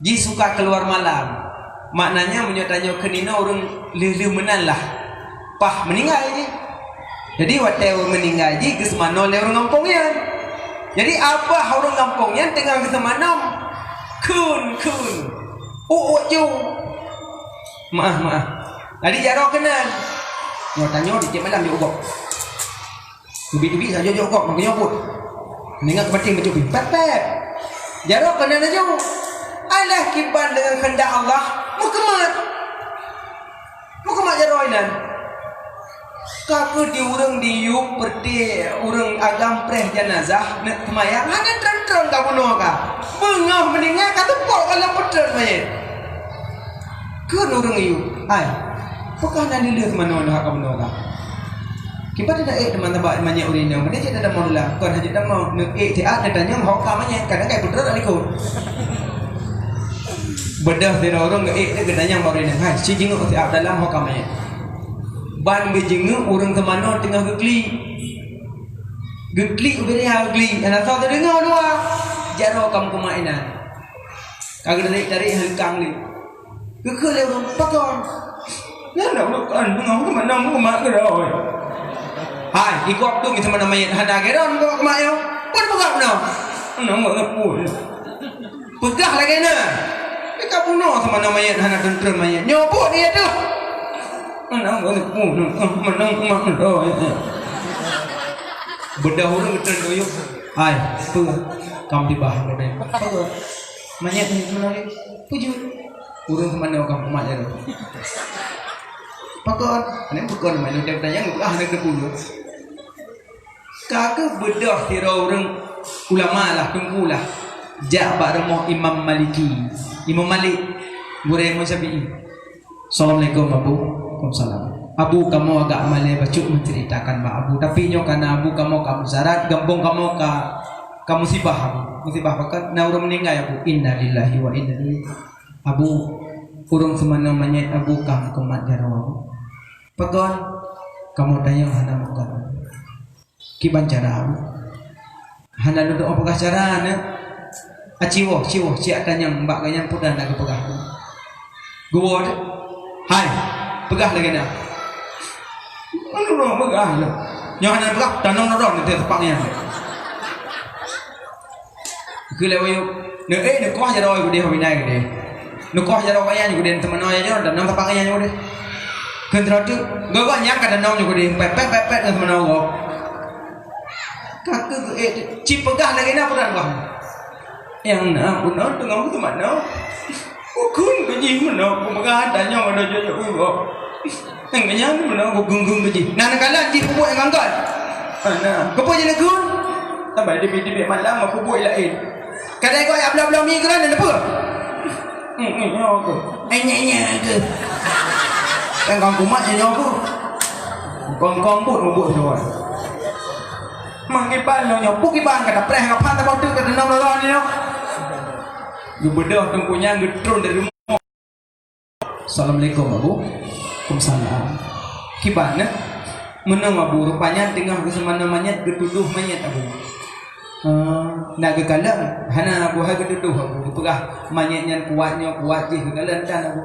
Jih suka keluar malam. Maknanya, meunyoe tanyoe kheun inoe ureuëng lheueh-lheueh meunan lah, paih meuninggai jih. Jadi, watée ureuëng meuninggai jih geuseumanoe lé ureuëng gampông nyan. Jadi, abah ureuëng gampông nyan teungoh geuseumanoe, kheun, kheun, "Uek, uek ju! Meuáh, meuáh!" Jadi, jaroe keunan. Nyoe tanyoe di tieb malam jok gob. Teubiet-teubiet sajoe jok gob, maka nyoe buet. Meuninggai keumaté meucupi. Pet-pet. Jaroe keunan laju. Alah, kiban deungon keundak Allah, meukeumat. Meukeumat jaroe inan. Ka keuh di ureuëng diyueb peureute ureuëng agam preh janazah neuk seumayang, hana treun-treun ka bunoe ka. Beungoh meuninggai ka teupok ka lheueh peutreun manyét. Kheun ureuëng iyueb, "Hai, peu ka hana lheueh-lheueh seumanoe neuh ka bunoe ka? Kiban na ék teuma tabak manyét ureuëng inong, meunyoe cit na damoe lom, kon hana jeuet damoe, neuék siat neutanyong ho ka manyét, kadang kai peutreun likot." Beudôh sidroe ureuëng geuék teuk geutanyong bak ureuëng inong, "Hai, ci jingeuk siat dalam ho ka manyét." Ban geujingeuk ureuëng seumanoe teungoh geuklik. Geuklik ubé nyan geuklik, hana soe teudeungoe dua. Jaroe ka meukeumat inan. Ka geutarék-tarék hana leukang lé. Geukheun lé ureuëng, "Pakon?" "Nyan na ureuëng kon, meungoh keumat nong keumat keudroe." "Hai, di gob tu meuseumanoe manyét hana geudong keumat nyoe. Peue peugah bunoe?" "Nong ureuëng pun." "Peugah lagée na. Di ka bunoe seumanoe manyét hana treun-treun manyét. Nyoe buet di ateueh." "Nong ureuëng pun, meunong keumat keudroe." Beudôh ureuëng geutreun duyuek. "Hai, peue? Kam tibah lagée." "Peue?" "Manyét nyoe meunari." "Peue jeuet?" "Ureuëng seumanoe ka meukeumat jaroe." "Pakon?" "Hana pakon, manyét tanyong, ah, hana teupeue." Ka keuh beudôh sidroe ureuëng ulama lah, teungku lah, jak bak rumoh Imam Maliki. Imam Malik, gurée Imam Syafi'i. "Assalamualaikum, Abu." "Waalaikumsalam." "Abu, kamoe agak malée bacut meuceuritakan bak Abu. Tapi nyoe kana Abu kamoe ka meusarat, gampông kamoe ka, ka musibah, Abu." "Musibah pakon?" "Na ureuëng meuninggai, Abu." "Innalillahi wa inna ilaihi." "Abu, ureuëng seumanoe manyét Abu ka meukeumat jaroe, Abu." "Pakon?" "Kamoe tanyong hana meukat." "Kiban cara?" "Hana lôn tu'oh peugah cara na. Aci woe, ci woe, ci atanyong bak gobnyan peue na geupeugah." Geuwoe teuh. "Hai, peugah lagée na." "Hana lôn peugah lôn." "Nyoe hana peugah, tanong droe nyoe teumpat nyan." Keu lewat yuk, neuék neukoh jaroe geude ho binai geude. Neukoh jaroe kaya geude teumanoe jaroe dan nang tapang nyan geude. Keu teurati, gobnyan ka danong geude, pepet pepet ngon teumanoe gob. Ka keuh geuék, ci peugah lagée na peugah gob. Nyang na bunoe teungoh teumanoe. Ukun keu jih meunoe, peugah tanyong ada jok gob. Nyang nyan meunoe geugung-gung keu jih. Na neukalon jih peubuet nyang ganggon. Ana, keupeue jih neugung? Sabai teubiet-teubiet malam meupubuet laén. Kadai gob jak bloe-bloe mi keunan neupeue? Hmm, hmm, nyoe aku. Eh, nyoe, nyoe aku. Kan kong kumat nyoe aku. Kong-kong buet meubuet siluweue. Mang kiban nyoe, nyoe pu kiban kata preh kapan tabang tu kata nong lolo nyoe. Geubeudôh teungku nyan geutron dari rumoh. "Assalamualaikum, Abu." "Waalaikumsalam." "Kiban, eh?" "Meunoe, Abu, rupanya teungoh geuseumanoe manyét, geutudoh manyét, Abu." "Eh, na geukalon?" "Hana, Abu, hai geutudoh, Abu. Geupeugah manyét nyan kuat nyoe, kuat jih, geukalon tan, Abu."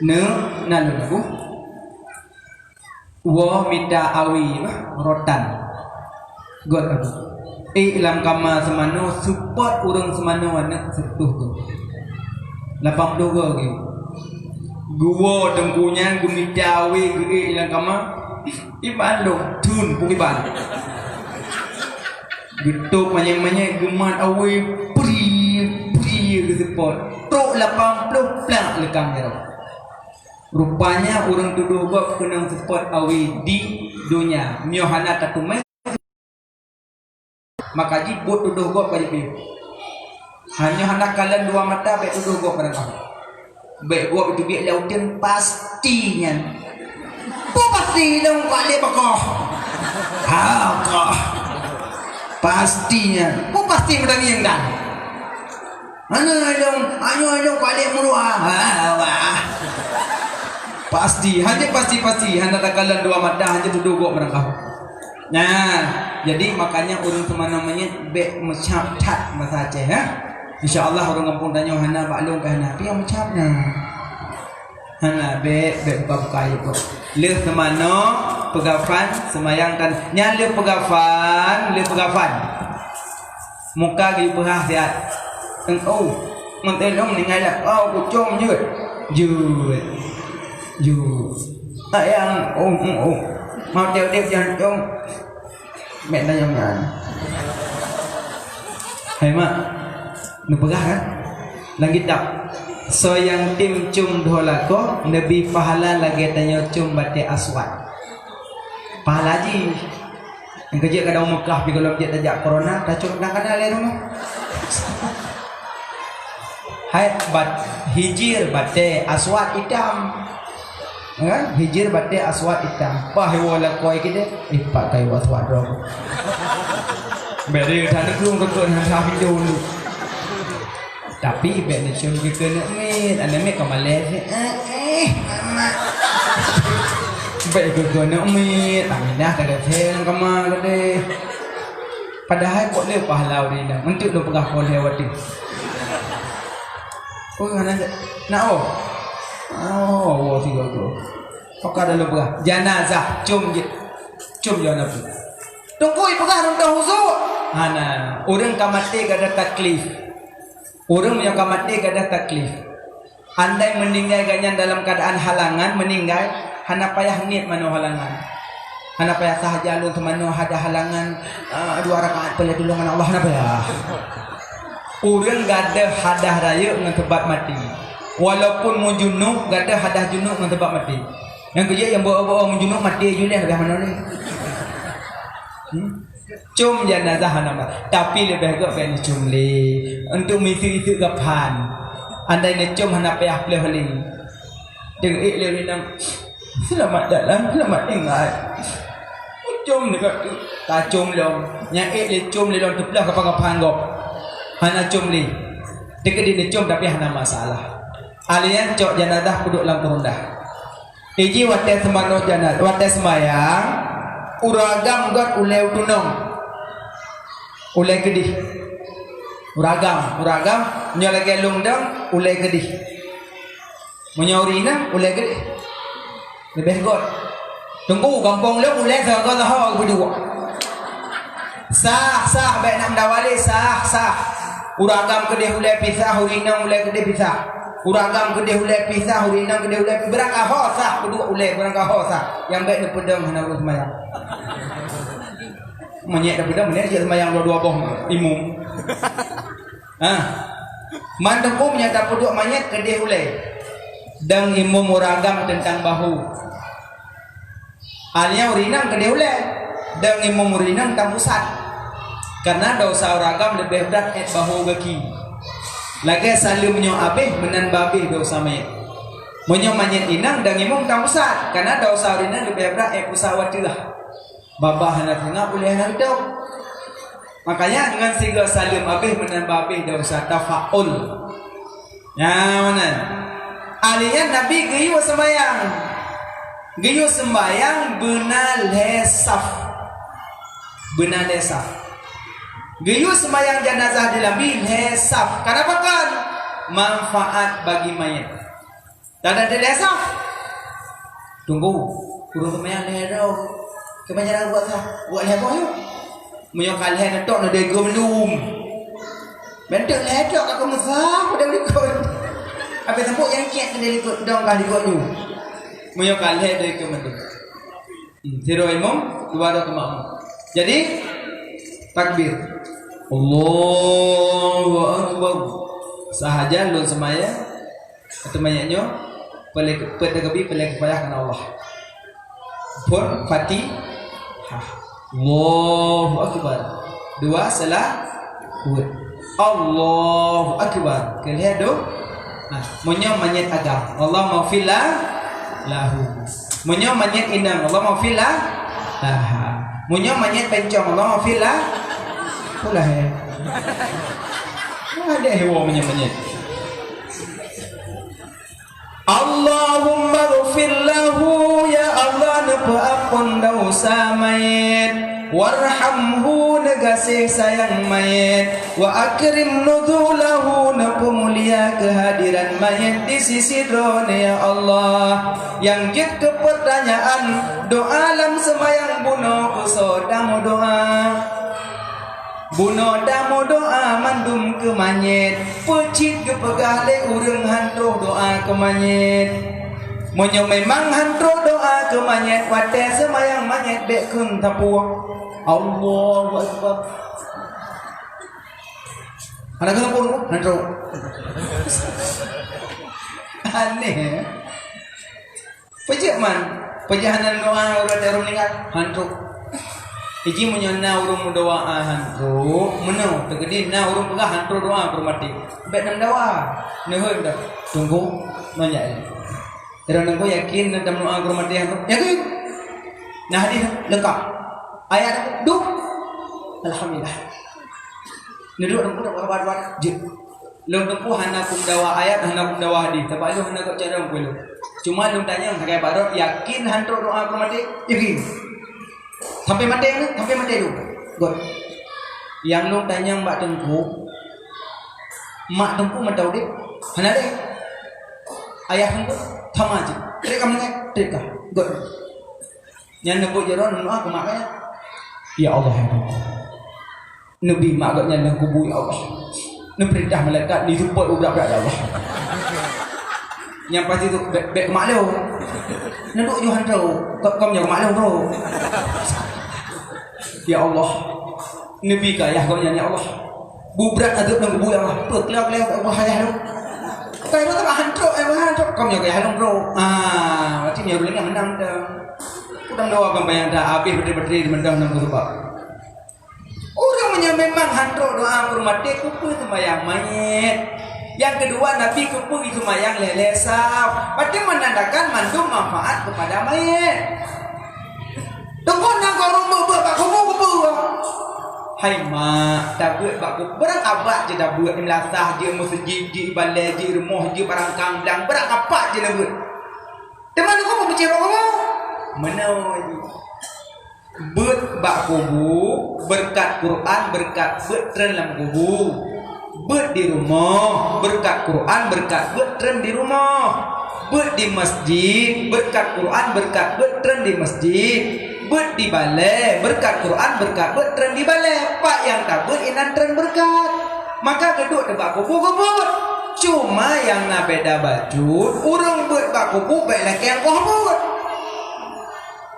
"Neu, na lôn, Abu." Woe mita awe bah, rotan. Göt abu. Ék lam kama seumanoe, seupôt ureuëng seumanoe aneuk sireutoh göt. Lapan ploh göt geuh. Geuwoe teungku nyan geumita awe geuék lam kama. Iban lom thon peukiban. Geutôp manyét-manyét geumat awe, prie, prie geuseupôt. Trok lapan ploh plak leukang jaroe. Rupanya ureuëng tudoh gob keunong seupôt awe di donya. Meunyoe hana tateumé, maka jih buet tudoh gob ka jipiôh. Hana, hana kalon dua mata, bék tudoh gob barangkaho. Bèk gob teubiet lé uteuen, pasti nyan. Peue pasti lôn ka lheueh beukoh. Ha, koh. Pasti nyan. Peue pasti meutangieng dan. Hana lôn, ayo lôn ka lheueh meuluwa. Ha, wah. Pasti, hana pasti-pasti, hana takalon dua mata, hana tudoh gob meurangkah. Nah, jadi makanya ureueng teumanoe manyét bèk meucab that bahasa Aceh, ya. Insya Allah ureueng gampông tanyoe hana bak lôn ka hana, tapi nyang meucab na. Hana, bèk, bèk buka-buka ayeueb kok. Lheueh teumanoe peugafan, seumayang tan. Nyan lheueh peugafan, lheueh peugafan. Muka geuyue peuhah siat. Teuh, oh, ngon teuh lôn ninggai dak. Oh, kucong jeuet. Jeuet. Jeuet. Sayang, oh, oh, oh. Mau teuh udép jantung. Mek tanyong nyan. Hai mak, neupeugah kan? Lam kitab, soe nyang tem com dhoe lakoe, neubri pahala lagèe tanyoe com batèe aswad. Pahala jih. Nyang keujeuet kadang Meukah, pi gohlom jeuet tajak corona, tacom kadang-kadang lé rumoh. Hai, bat-, hijir batèe aswad itam. Kan? Hijir batèe aswad itam. Pah iwoe lakoe keudeh, eh, pat ka iwoe aswad droe. Bèk lé that neukeueng keu keuneuk hana pintoe. Tapi bèk neucom keu keuneuk miet, aneuk miet ka malèe. Eh, eh, mama. Bèk keu keuneuk miet, Aminah ka gasien kama keudeh. Padahai pot lé pahala ureueng inong, eunteuk lôn peugah pot lé watèe. Oh, hana jak. Nak, oh. Oh, oh, sigoe-goe. Pakon lôn peugah. Janazah, com jeuet. Com jeuet na peue. Teungku, ipeugah reuntah huzuk. Hana. Ureueng ka maté gadôh taklif. Ureueng meunyoe ka maté gadôh taklif. Andai meuninggai gobnyan dalam keuadaan halangan, meuninggai, hana payah niet manoe halangan. Hana payah sahaja lôn teumanoe hada halangan, eh, dua rakaat peuleueh tulông Allah, hana payah. Ureueng gadôh hadah rayeuk ngon sabab maté. Walaupun meujunub, gadôh hadah junub ngon sabab maté. Nyang keujeuet nyang beu-beu meujunub maté ju lé, leubeh manoe lé. Hmm? Com janazah hana ma-, tapi leubeh gèt bèk neucom lé. Untuk meuiseuk-iseuk gafan. Andai neucom hana payah pleueh lé. Deungon ék lé ureueng inong, "Selamat jalan, selamat tinggal." Ucom deungon tacom lom. Nyang ék lé com lé lom teupleueh gafan-gafan gob. Hana com lé. Teukeudi neucom tapi hana masalah. Alèh nyan cok janazah peuduek lam keureundah. Iji watèe seumanoe jana-, watèe seumayang, ureueng agam gèt ulèe u tunong. Ulèe keudeh. Ureueng agam, ureueng agam, nyoe lagèe lôn dong, ulèe keudeh. Meunyoe ureueng inong, ulèe keudeh. Leubeh gèt. Teungku, gampông lôn ulèe sagoe saho geuduek. Sah, sah, bèk na meudawa lé, sah, sah. Ureueng agam keudeh ulèe pih sah, ureueng inong ulèe keudeh pih sah. Ureueng agam keudeh ulèe pih sah, ureueng inong keudeh ulèe pih, beurangkaho sah, peuduek ulèe beurangkaho sah. Nyang bèk neupeudong hana ureueng seumayang. Monyét neupeudong, monyét jeuet seumayang dua-dua boh imum. Ha. Man teungku meunyo tapeuduek manyét keudeh ulèe. Dong imum ureueng agam teuntang bahu. Alèh nyan ureueng inong keudeh ulèe, dong imum ureueng inong tam pusat. Karena desya ureueng agam leubeh brat èt bahu gaki. Lagèe saleuem nyoe abéh meunan babéh desya manyét. Meunyoe manyét inong dong imum tam pusat, karena desya ureueng inong leubeh brat èt pusat watèe lah. Babah hana teungoh ulèe hana ridong. Makanya ngon sigoe saleuem abéh meunan babéh desya tafaul. Nyan meunan. Alèh nyan Nabi geuyue seumayang. Geuyue seumayang beuna lhèe saf. Beuna lhèe saf. Geuyue seumayang janazah di Nabi lhèe saf. Kenapa kan? Manfaat bagi mayit. Tada di lhèe saf. Tunggu. Ureueng seumayang lhèe droe. Keumanyan buet sah. Buet lhèe boh yuk. Meunyoe ka lhèe neutok na degeu meulum. Bentuk lhèe tok ka keumeusa pada likot. Habis sambut nyang kiek keu likot dong ka likot nyu. Meunyoe ka lhèe degeu meulum. Hmm, sidroe imum, dua droe makmum. Jadi takbir. Allahu Akbar. Sahaja lôn seumayang. Ateueh manyét nyoe, peureulèe, peuet takbir, peureulèe keupayah keu Allah. Phôn Fatihah. Allahu Akbar. Dua seulaweuet. Allahu Akbar. Keu lhèe dua. Meunyoe manyét agam, Allahummaghfir la-, lahu. Meunyoe manyét inong, Allahummaghfir la-, laha. Meunyoe manyét bencong, Allahummaghfir la-, pulah, eh. Ada hewa meunyoe manyét. Allahummaghfir lahu, ya Allah, neupeuamphon desya manyét. Warhamhu, neugaséh sayang manyét. Wa akrim nuzulahu, neupeumulia keuhadiran manyét di sisi Droeneuh, ya Allah. Nyang jeuet keu peurtanyaan, doa lam seumayang bunoe keu soe tameudoa? Bunoe tameudoa mandum keu manyét, peue cit geupeugah lé ureuëng han troh doa keu manyét. Meunyoe memang han troh doa keu manyét, watée seumayang manyét bék kheun tapue, Allahu Akbar. Hana keuneuk pun, nyan trok. Aneh, eh? Peue jeuet man, peue jeuet hana doa ureuëng, ureuëng meuninggai? Han trok. Iji meunyoe na ureuëng meudoa han trok, meunoe, teukeudi na ureuëng peugah han trok doa keu ureuëng maté. Bék na meudoa. Neuheun dah. Tunggu, nyoe jak. Sidroe nanggroe yakin na tameudoa keu ureuëng maté nyan? Yakin? Na hadih leungkap. Ayat duek. Alhamdulillah. Neuduek nanggroe dak buat-buat jeuet. Lôn teungku hana peumeudawa ayat, hana peumeudawa hadih. Sabab lôn hana gok carông keu lôn. Cuma lôn tanyong sagai bak droe, yakin han trok doa keu ureuëng maté? Yakin. Sampai maté na? Sampai maté tu. Gok. Nyang lôn tanyong bak teungku, mak teungku mantong udeb? Hana lé. Ayah teungku? Sama je. Trép ka meuninggai? Trép ka. Gok. Nyan neubeuet jaroe neudoa keu mak geuh nyan. Ya Allah, ya Rabb. Neubi mak geuh nyan lam kubu, ya Allah. Neupeurintah malaikat neuseupôt u brat-brat, ya Allah. Nyang pasti tu bék, bék keu mak lôn. Neuduek yoh han trok. Kok kom nyoe keu mak lôn trok. Ya Allah. Neubi keu ayah geuh nyan, ya Allah. Bubrat azeub lam kubu, ya Allah. Peuklok lé Allah ayah lôn. Kai lôn teuma han trok, eh, han trok. Kom nyoe keu ayah lôn trok. Ah, berarti nyoe ureuëng nyang meunang dah. Udang doa kan banyak dah, habéh beutôi-beutôi di mantong nam keusubak. Ureuëng meunyoe memang han trok doa keu ureuëng maté, keupeue seumayang manyét? Nyang keudua, Nabi keupeue seumayang lhèe-lhèe saf? Berarti menandakan mandum manfaat kepada mayét. Teungku na keu ureuëng beuet-beuet bak kubu, keupeue? Hai mak, tabeuet bak kubu. Barang abak jeuet tabeuet, di meulasah jeuet, meuseujid jeuet, balée jeuet, rumoh jeuet, barangkang blang, barang abak jeuet tabeuet. Teuma teungku peucaya bak kubu? Meunoe jih. Beuet bak kubu, beureukat Quran, beureukat beuet treun lam kubu. Beuet di rumoh, beureukat Quran, beureukat beuet treun di rumoh. Beuet di masjid, beureukat Quran, beureukat beuet treun di masjid. Beuet di balée, beureukat Quran, beureukat beuet treun di balée. Pat nyang tabeuet inan treun beureukat. Maka geuduek teubak kubu geubeuet. Cuma nyang na beda bacut, ureuëng beuet bak kubu bék lakée koh beuet.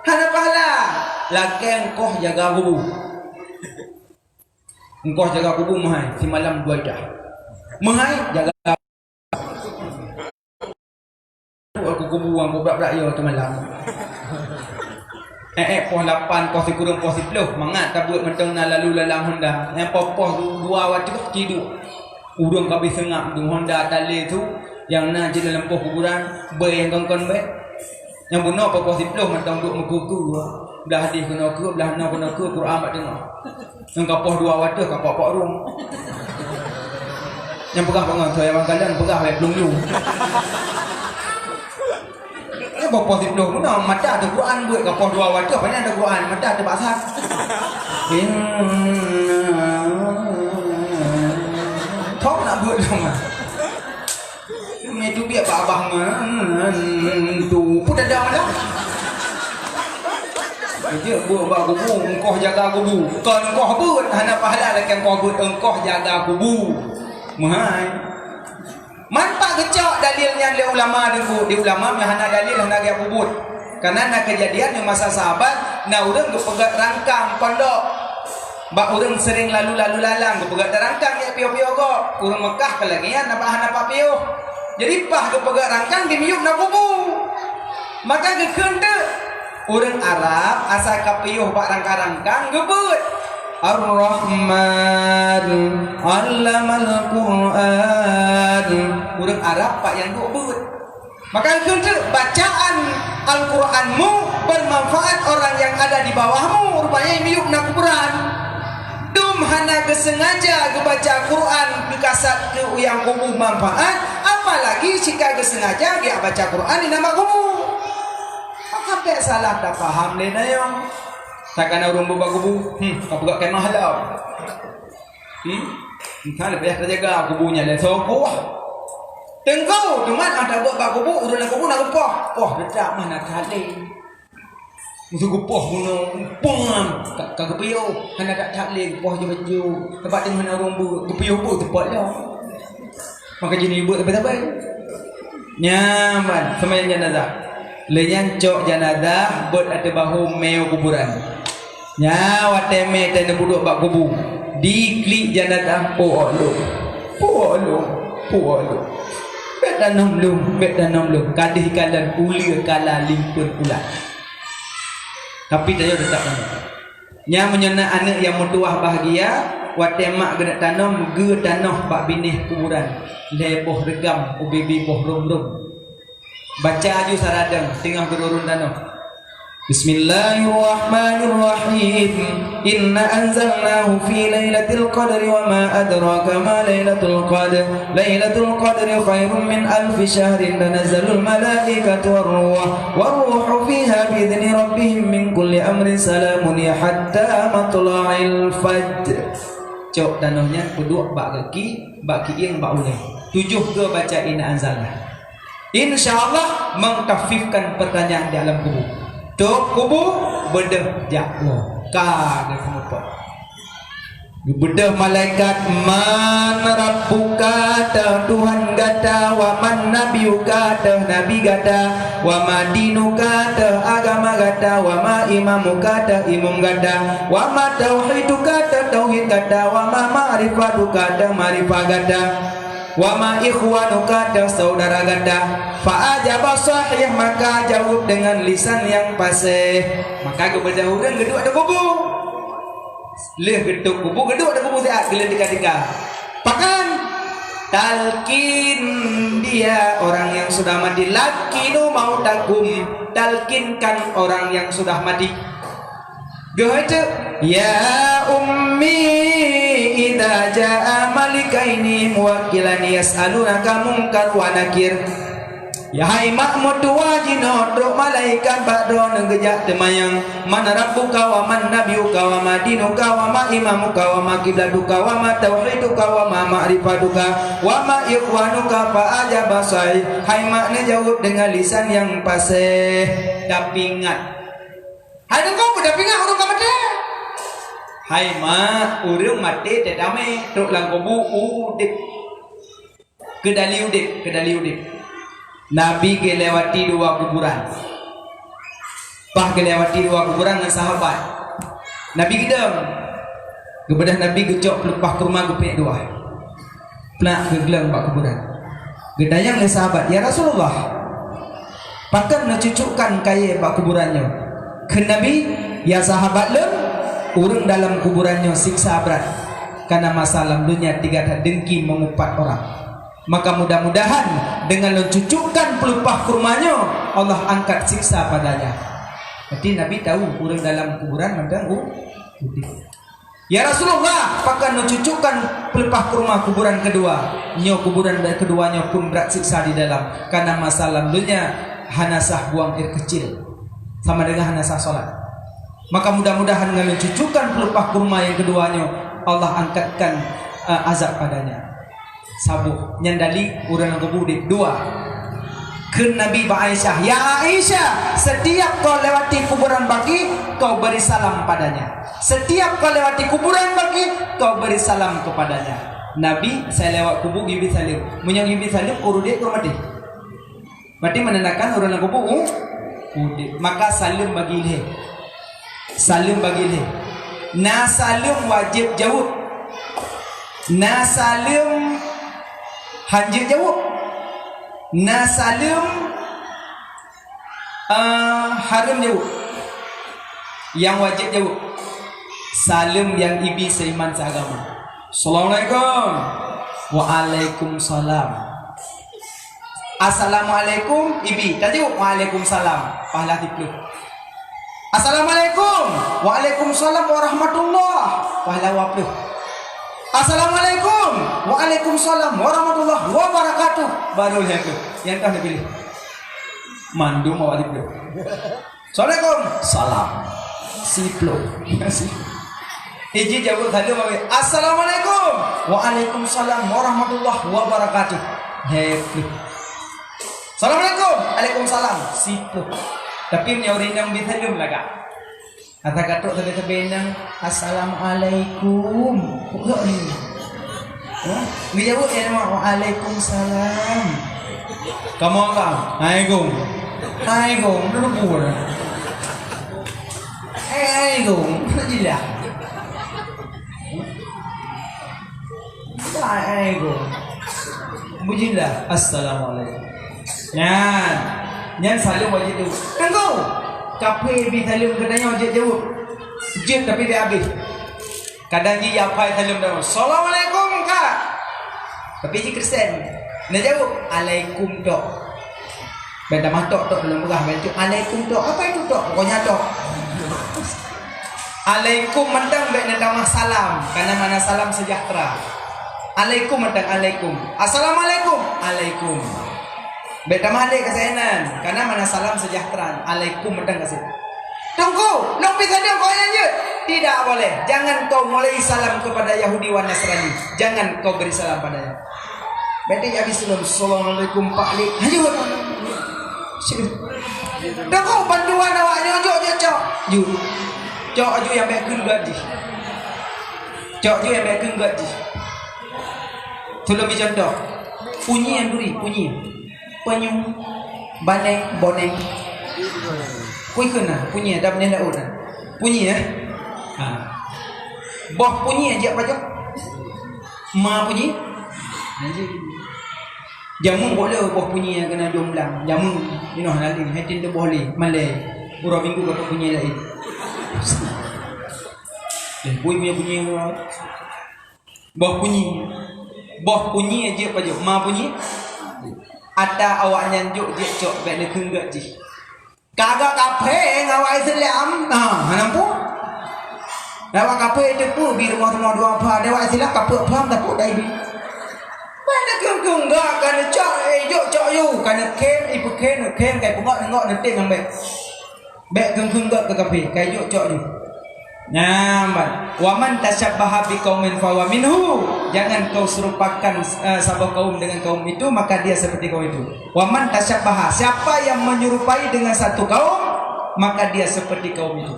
Hana pahala. Lakée engkoh jaga kubu. Engkoh jaga kubu meuhai, simalam dua jam. Meuhai, jaga. Aku kubu, aku brak-brak yo teumalam. Eh, eh, poh lapan, poh sikureueng, poh siplôh, mangat tabeuet mantong na lalu lalang Honda. Nyang poh-poh dua watèe tiduek. Ureuëng ka abéh seungab tu, Honda talé tu, nyang na cit lam poh kuburan, bèe nyang kon-kon bèe. Nyang bunoe poh-poh siplôh mantong duek meukeue-keue. Blah hadih keunoe keue, blah noe keunoe keue, Quran bak teungoh. Nyang ka poh dua watèe ka pok-pok rhueng. Nyang peugah bangai, soe nyang mangkalan peugah bèe plueng lu. Eh, poh-poh siplôh meunoe, mata ada Quran beuet, ka poh dua watèe, pane ada Quran, mata ada baksa. Thok nak beuet sama. Nyan tu biet bak abah nyan tu pun ada malam. Jeuet beuet bak kubu, engkoh jaga kubu. Kon engkoh beuet, hana pahala lakèe engkoh beuet, engkoh jaga kubu. Meuhai. Man pat geucok dalil nyan lé ulama teungku, di ulama nyang hana dalil hana geujak peubuet. Karena na keujadian di masa sahabat, na ureuëng geupeugöt rangkang pondok. Bak ureuëng sering lalu-lalu lalang geupeugöt rangkang jak piôh-piôh gob. Ureuëng Meukah keu lagèe nyan na bak hana pat piôh. Jadi paih geupeugöt rangkang di miyueb na kubu. Maka geukheun teuk ureuëng Arab asai ka piôh bak rangkang-rangkang geubeuet. Ar-Rahman, 'allamal Qur'an. Ureuëng Arab pat nyang duek beuet. Maka kheun teuk bacaan Al-Qur'anmu bermanfaat orang yang ada di bawahmu, rupanya miyueb na kuburan. Dum hana geusengaja geubaca Qur'an geukasat keu nyang kubu manfaat, apalagi jika geusengaja geujak baca Qur'an di nanggroe kubu. Maka bék salah tapaham lé nyoe. Takana ureuëng beuet bak kubu, hmm, ka peugah kemah lom. Hmm? Entah leubeh tajaga kubu nyan lé soe kuah. Teungku, teuma nyang tabeuet bak kubu, ureuëng lam kubu na geupoh. Poh teutab mah na that lé. Meusu geupoh bunoe, pom, ka, ka geupiôh, hana that-that lé geupoh ju-ju. Teumpat teungoh na ureuëng beuet, geupiôh beuet teupot lom. Maka jih nibeuet sabe-sabe. Nyan ban seumayang janazah. Lé nyan cok janazah beuet ateueh bahô mé u kuburan. Nyan watée mé teuneuk duek bak kubu, diklik janazah, "Puwoe lôn, puwoe lôn, puwoe lôn. Bék tanom lôn, bék tanom lôn." Ka deuh ikalon uleue kala limpeuen ulat. Tapi tanyoe teutab tanom. Nyan meunyoe na aneuëk nyang meutuwah bahgia, watée mak geuneuk tanom, geutanoh bak binéh kuburan, lhée boh reugam ubé-bé boh rôm-rôm. Baca aju saradong teungoh geururôn tanoh. Bismillahirrahmanirrahim. Inna anzalnahu fi lailatul qadri wa ma adraka ma lailatul qadr. Lailatul qadri khairum min alfi syahrin, tanazzalul malaikatu war ruh, war ruhu fiha bi idzni rabbihim min kulli amrin, salamun hiya hatta matla'il fajr. Cok tanoh nyan peuduek bak gaki, bak kieng, bak ulée. Tujoh keu baca inna anzalna. Insya Allah mengkhafifkan pertanyaan di alam kubur. Tôp kubu beudôh jak woe. Ka geuseumeupot. Geubeudôh malaikat, "Man rabbuka?" teuh Tuhan gata, "wa man nabiyuka?" teuh nabi gata, "wa ma dinuka?" teuh agama gata, "wa ma imamuka?" teuh imum gata, "wa ma tauhiduka?" teuh tauhid gata, "wa ma ma'rifatuka?" teuh makrifat gata, "wa ma ikhwanuka?" teuh saudara gata. Fa ajaba sahih, maka jaweueb deungon lisan nyang paséh. Maka geubeudôh ureuëng geuduek di kubu. Lheueh geutôp kubu, geuduek di kubu siat, geuleueng tika-tika. Pakon? Talkin dia orang yang sudah mati. Lakinu mautakum, talkinkan orang yang sudah mati. Geuhôi teuk, "Ya ummi, idza jaa malikaini muwakkilani yas'alunaka Munkar wa Nakir." Ya hai mak meutuwa jinoe, trok malaikat bak droeneuh geujak teumanyong, "Man rabbuka wa man nabiyuka wa ma dinuka wa ma imamuka wa ma kiblatuka wa ma tauhiduka wa ma ma'rifatuka wa ma ikhwanuka?" Fa ajaba sahih, hai mak neujaweueb deungon lisan nyang paséh. Tapi ingat, hai teungku, tapi ingat ureuëng ka maté. Hai mak, ureuëng maté teutamé, trok lam kubu udeb. Keudali udeb, keudali udeb. Nabi geulewati dua kuburan. Paih geulewati dua kuburan ngon sahabat. Nabi geudong. Geubeudôh Nabi geucok peuleumpah kurma geupék dua. Plak geugleueng bak kuburan. Geutanyong lé sahabat, "Ya Rasulullah, pakon neucucukkan kayée bak kuburan nyoe?" Kheun Nabi, "Ya sahabat lôn, ureuëng dalam kuburan nyoe siksa brat, kareuna masa lam donya teuga that deungki meungupat orang. Maka mudah-mudahan deungon lôn cucukkan peuleumpah kurma nyoe, Allah angkat siksa padanya." Berarti Nabi tahu ureuëng dalam kuburan mantong u-, udeb. "Ya Rasulullah, pakon neucucukkan peuleumpah kurma kuburan keudua?" Nyoe kuburan keudua nyoe pun brat siksa di dalam, kareuna masa lam donya hana sah buang air kecil, sama dengan hana sah salat. Maka mudah-mudahan ngon lôn cucukkan peuleumpah kurma nyang keudua nyoe, Allah angkatkan, eh, azab padanya. Saboh, nyan dali ureuëng lam kubu udeb. Dua. Kheun Nabi bak Aisyah, "Ya Aisyah, setiap kau lewati kuburan baki, kau beri salam padanya. Setiap kau lewati kuburan baki, kau beri salam kepadanya." Nabi, saya lewat kubu, geubri saleuem. Meunyoe geubri saleuem, ureuëng udeb keu maté. Berarti menandakan ureuëng lam kubu u-, udeb. Maka saleuem bagi lhée. Saleuem bagi lhée. Na saleuem wajéb jaweueb. Na saleuem hanjeuet jaweueb. Na saleuem, eh, hareuem jaweueb. Nyang wajéb jaweueb, saleuem nyang ibi seiman seagama. "Assalamualaikum." "Waalaikumsalam." Assalamualaikum, ibi. Tajaweueb, "Waalaikumsalam." Pahala siplôh. Assalamualaikum. "Waalaikumsalam warahmatullah." Pahala dua plôh. Assalamualaikum. "Waalaikumsalam warahmatullahi wabarakatuh." Baru lhèe plôh. Nyang ka neupiléh. Mandum awak siplôh. "Assalamualaikum." "Salam." Siplôh. Iji jaweueb salam awak. "Assalamualaikum." "Waalaikumsalam warahmatullahi wabarakatuh." Lhèe plôh. "Assalamualaikum." "Waalaikumsalam." Siplôh. Tapi meunyoe ureueng inong bi salam lagak. Ata katok sabe-sabe inong, "Assalamualaikum." Kok ni? Hah? Geujaweueb ya, "Waalaikumsalam." Kamoe ka, "Alaikum." "Alaikum." Udah lupa dah. "Eh, alaikum." Nak jelas. "Alaikum." Bujilah, "Assalamualaikum." Nyan, nyan salam wajéb jaweueb. Teungku, kaphé bi salam geutanyoe wajéb jaweueb. Jeuet tapi bèk abéh. Kadang jih ya apai salam dah, "Assalamualaikum, Kak." Tapi jih Kristen. Neujaweueb, "Alaikum tok." Bèk tamah tok-tok dalam peugah, bèk tu, "Alaikum tok." Apa itu tok? Pokoknya tok. Alaikum mantong bèk neutamah salam, karena makna salam sejahtera. Alaikum mantong, alaikum. Assalamualaikum, alaikum. Bèk tamah alé ka sinan, karena makna salam sejahtera. Alaikum mantong ka sinan. "Teungku, lôn pih salam keu awak nyan jeuet?" "Tidak boleh. Jangan kau mulai salam kepada Yahudi wan Nasrani. Jangan kau beri salam padanya." Bèk habéh seulom, "Assalamualaikum, Pak Lek." Hanjeuet. "Teungku, bantuan awak nyoe jok, jok, cok." Jok. Cok aju nyang bèk kheun gèt jih. Cok aju nyang bèk kheun gèt jih. Tulông bri contoh. Punyi nyang turi, punyi. Peunyu, baneng, boneng. Kui kheun na, punyi, ada bendera laut na. Punyi, ya? Ha. Boh punyi jeuet pajoh. Ma punyi. Jameun boleh boh punyi nyang keunan jomblang. Jameun inoe hana lé, hai tin teuboh lé, malèe. Uroe Minggu ka punyi laén. Eh, bui punyi-punyi. Boh punyi. Boh punyi jeuet pajoh. Ma punyi. Ata awak nyan jok jeuet cok bèk neukheun gèt jih. Ka gèt kaphé ngon awak Islam. Ha, hana muphom. Awak kaphé teupeue bi rumoh-rumoh dua pha, awak Islam ka peuet pham tapeuet dai bi. Bèk neukheun-kheun gèt, ka neucok, eh, jok cok yue, ka neukhém, ipeukhem, neukhém, ka ipeungok, neungok, neutem nyang bèk. Bèk kheun-kheun gèt keu kaphé, ka ijok cok jih. Nyan ban. "Wa man tasyabbaha biqaumin fahuwa minhu." Jangan kau serupakan, eh, saboh kaum dengan kaum itu, maka dia seperti kaum itu. "Wa man tasyabbaha," siapa yang menyerupai dengan satu kaum, maka dia seperti kaum itu.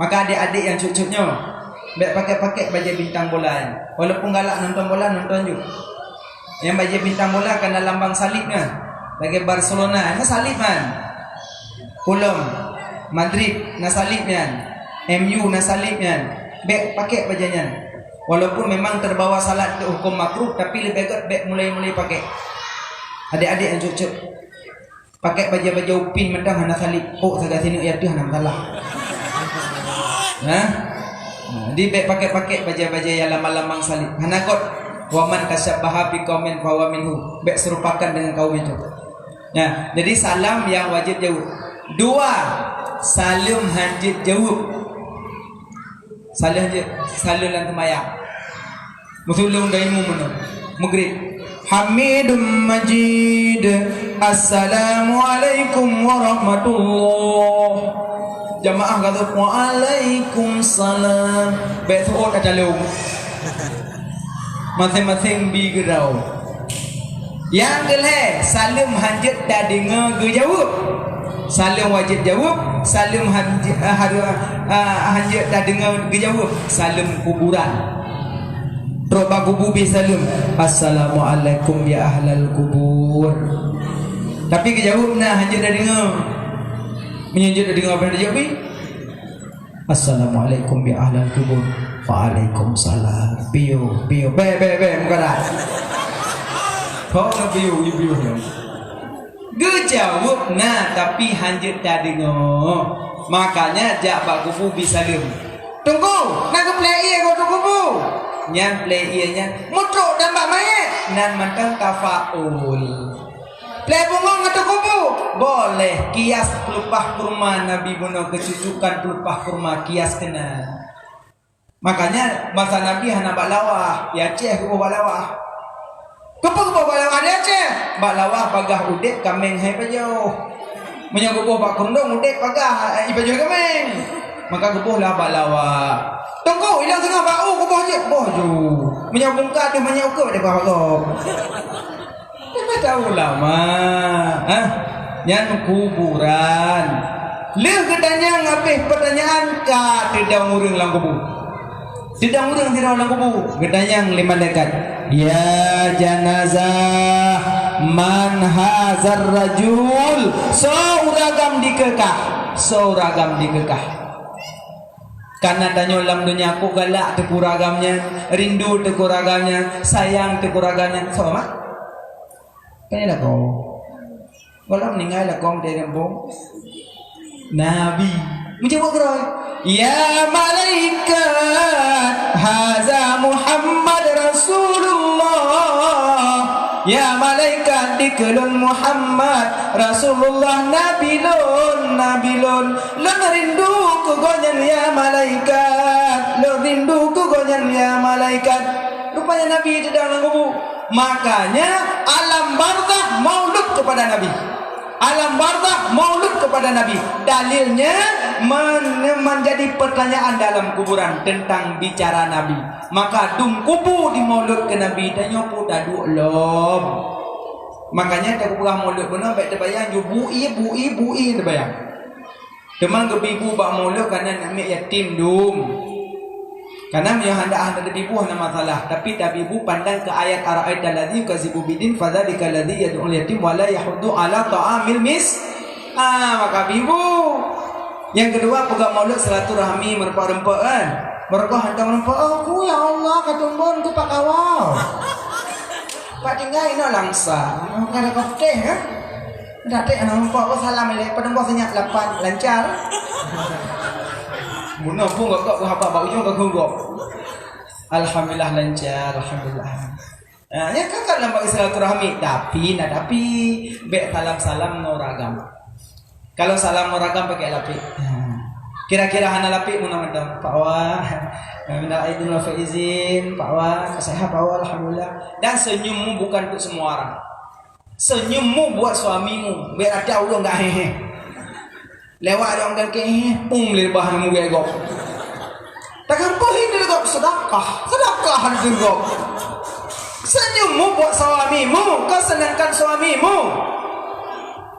Maka adik-adik nyang cut-cut nyoe, bèk pakèk-pakèk bajèe bintang bola nyan. Walaupun galak nonton bola, nonton ju. Nyang bajèe bintang bola ka na lambang salib nyan. Lagèe Barcelona, na salib nyan. Ulôn, Madrid, na salib nyan. M U na salib nyan. Bèk pakèk bajèe nyan. Walaupun memang terbawa salat keu hukôm makruh, tapi leubèh gèt bèk mulai-mulai pakèk. Adik-adik nyang cut-cut. Pakèk bajèe-bajèe upin mantong hana salib. Oh, sagai sineuk ya teuh hana masalah. Hah? Nah, jadi bèk pakèk-pakèk bajèe-bajèe nyang lambang-lambang salib. Hana gèt. "Wa man tasyabbaha biqaumin fahuwa minhu." Bèk serupakan dengan kaum itu. Nah, jadi salam nyang wajéb jaweueb. Dua, saleuem hanjeuet jaweueb. Saleuem jeuet, saleuem lam seumayang. Meusulông daimu meunoe. Maghrib. Hamidum Majid. Assalamualaikum warahmatullah. Jamaah kata, "Waalaikumsalam." Bèk seuôt ata lông. Maséng-maséng bi geurau. Nyang keulhèe, saleuem hanjeuet tadeungoe geujaweueb. Saleuem wajéb jaweueb, saleuem hanjeuet, eh, hareuem, eh, hanjeuet tadeungoe geujaweueb, saleuem kuburan. Trok bak kubu bi saleuem, "Assalamualaikum ya ahlal kubur." Tapi geujaweueb na hanjeuet tadeungoe. Meunyoe hanjeuet tadeungoe, apa nyang tajaweueb bi? "Assalamualaikum ya ahlal kubur." "Waalaikumsalam." Piôh, piôh. Bèk, bèk, bèk, meukarat. Hok na piôh, piôh, piôh. Geujaweueb na, tapi hanjeuet tadeungoe. Makanya jak bak kubu bi saleuem. "Teungku, na geuplè ié keu kubu?" Nyan plè ié nyan. "Meutrok dan bak manyét?" Nan mantong tafaul. Lhèe bungong ateueh kubu? Boleh. Kias peulupah kurma Nabi bunoe keucucukan peulupah kurma kias keunan. Makanya masa Nabi hana bak lawah, di Aceh geuboh bak lawah. Keupeue geuboh bak lawah di Aceh? Bak lawah bagaih udép kaméng hai pajoh. Meunyoe geuboh bak keureueng udép bagaih, eh, pajoh kaméng. Maka geuboh lah bak lawah. Teungku, ilôn singoh bak u geuboh jeuet, boh ju. Meunyoe bungka deuh manyak ukeue daripada gob. Kata ulama, eh, nyan kuburan. Lheueh geutanyong habéh peutanyaan ka teudong ureuëng lam kubu. Teudong ureuëng sidroe lam kubu, geutanyong lé malaikat, "Ya janazah, man hazar rajul?" Soe ureuëng agam dikeukah? Soe ureuëng agam dikeukah? Karena tanyoe lam donya kok galak teupeu ureuëng agam nyan, rindu teupeu ureuëng agam nyan, sayang teupeu ureuëng agam nyan. Soe mak? Pane lakoe? Gohlom ninggai lakoe di gampông. Nabi. Meujaweueb keudroe, "Ya malaikat, haza Muhammad Rasulullah." Ya malaikat, dikeue lôn Muhammad Rasulullah, Nabi lôn, Nabi lôn. Lôn rindu keu gobnyan ya malaikat. Lôn rindu keu gobnyan ya malaikat. Rupanya Nabi teudong lam kubu. Makanya alam barzakh maulud kepada Nabi. Alam barzakh maulud kepada Nabi. Dalilnya men-, menjadi pertanyaan dalam kuburan tentang bicara Nabi. Maka dum kubu di maulud ke Nabi tanyoe pun taduek lom. Makanya tapeugah maulud bunoe bèk teubayang ju bui, bui, bui teubayang. Teuma geubi bu bak maulud kana namiet yatim dum. Kana meunyoe handak hana teubi bu hana masalah, tapi tabi bu pandang keu ayat ara'aital ladzi yukazzibu biddin fadzalikal ladzi yad'ul yatim wa la yahuddu ala ta'amil mis-, ah, maka bi bu. Nyang keudua peugah maulud silaturahmi meureumpok-reumpok kan. Meureumpok hantom meureumpok, "Oh ku ya Allah ka tumbon ku pak kawau." Pak tinggai inoe langsa. Kada kofteh kan. Daték aneuk muda, "Apa salam ilèe?" "Padum boh seunyak lapan, lancar." Bunoe pun gok-gok haba bak ujong ka gok. Alhamdulillah lancar, alhamdulillah. Ah, nyan ka, ka lam bak silaturahmi, tapi na tapi bèk salam-salam ngon ureueng agam. Kalau salam ngon ureueng agam pakai lapik. Ah. Kira-kira hana lapik meunan mantong. Pak Wah, minal aidin wal faizin, Pak Wah, sehat Pak Wah, alhamdulillah. Dan senyummu bukan untuk semua orang. Senyummu buat suamimu, biar ada ulôn enggak hehe. Lewat ada orang kaki hehe, pum lé bah nemu gaya gop. Takkan pehin dari gop sedekah, sedekah dari gop. Senyummu buat suamimu, kau senangkan suamimu.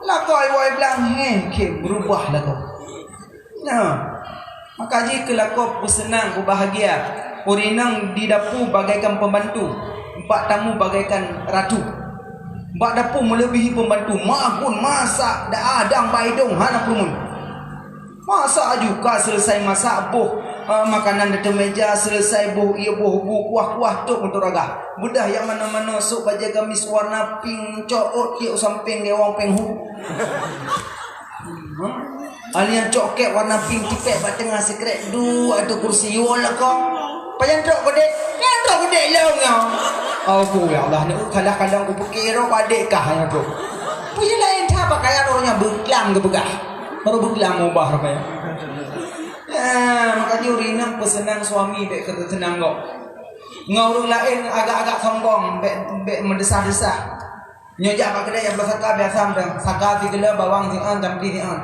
Lakoe wai blang he, ke berubah lakoe. Nah, maka jih keu lakoe peuseunang, peubahagia. Ureueng inong di dapu bagaikan pembantu, bak tamu bagaikan ratu. Bak dapu meuleubèhi pembantu, magun, masak, da-, adang baidong hana peureumeun. Masak aju ka selesai masak, boh, eh, makanan di ateueh meja, selesai boh ie, boh bu, kuah-kuah, tok meuteuroga. Beudah nyang manoe-manoe, sôk bajèe gamis warna pink, cok ôt tiek u sampéng geuwong péng hu. Hmm. Ada nyang cok kép warna pink tipék bak teungoh sikrek duek ateueh kursi yue lakong. Pajan trok keudéh? Nyan trok keudéh lôn nyoe. Ampôn ya Allah, ni kadang-kadang kupikir roh padék kah nyan trok. Peue laén that pakaian ureueng nyang beuklam geupeugah. Baru beuklam ubah rupanya. Ah, maka jih ureueng inong peuseunang suami bèk keu seunang gob. Ngon ureueng laén agak-agak sombong, bèk, bèk meudesah-desah. Nyoe jak bak keudè nyang bloe saka biasa mantong, saka sigoe, bawang siôn, campli siôn.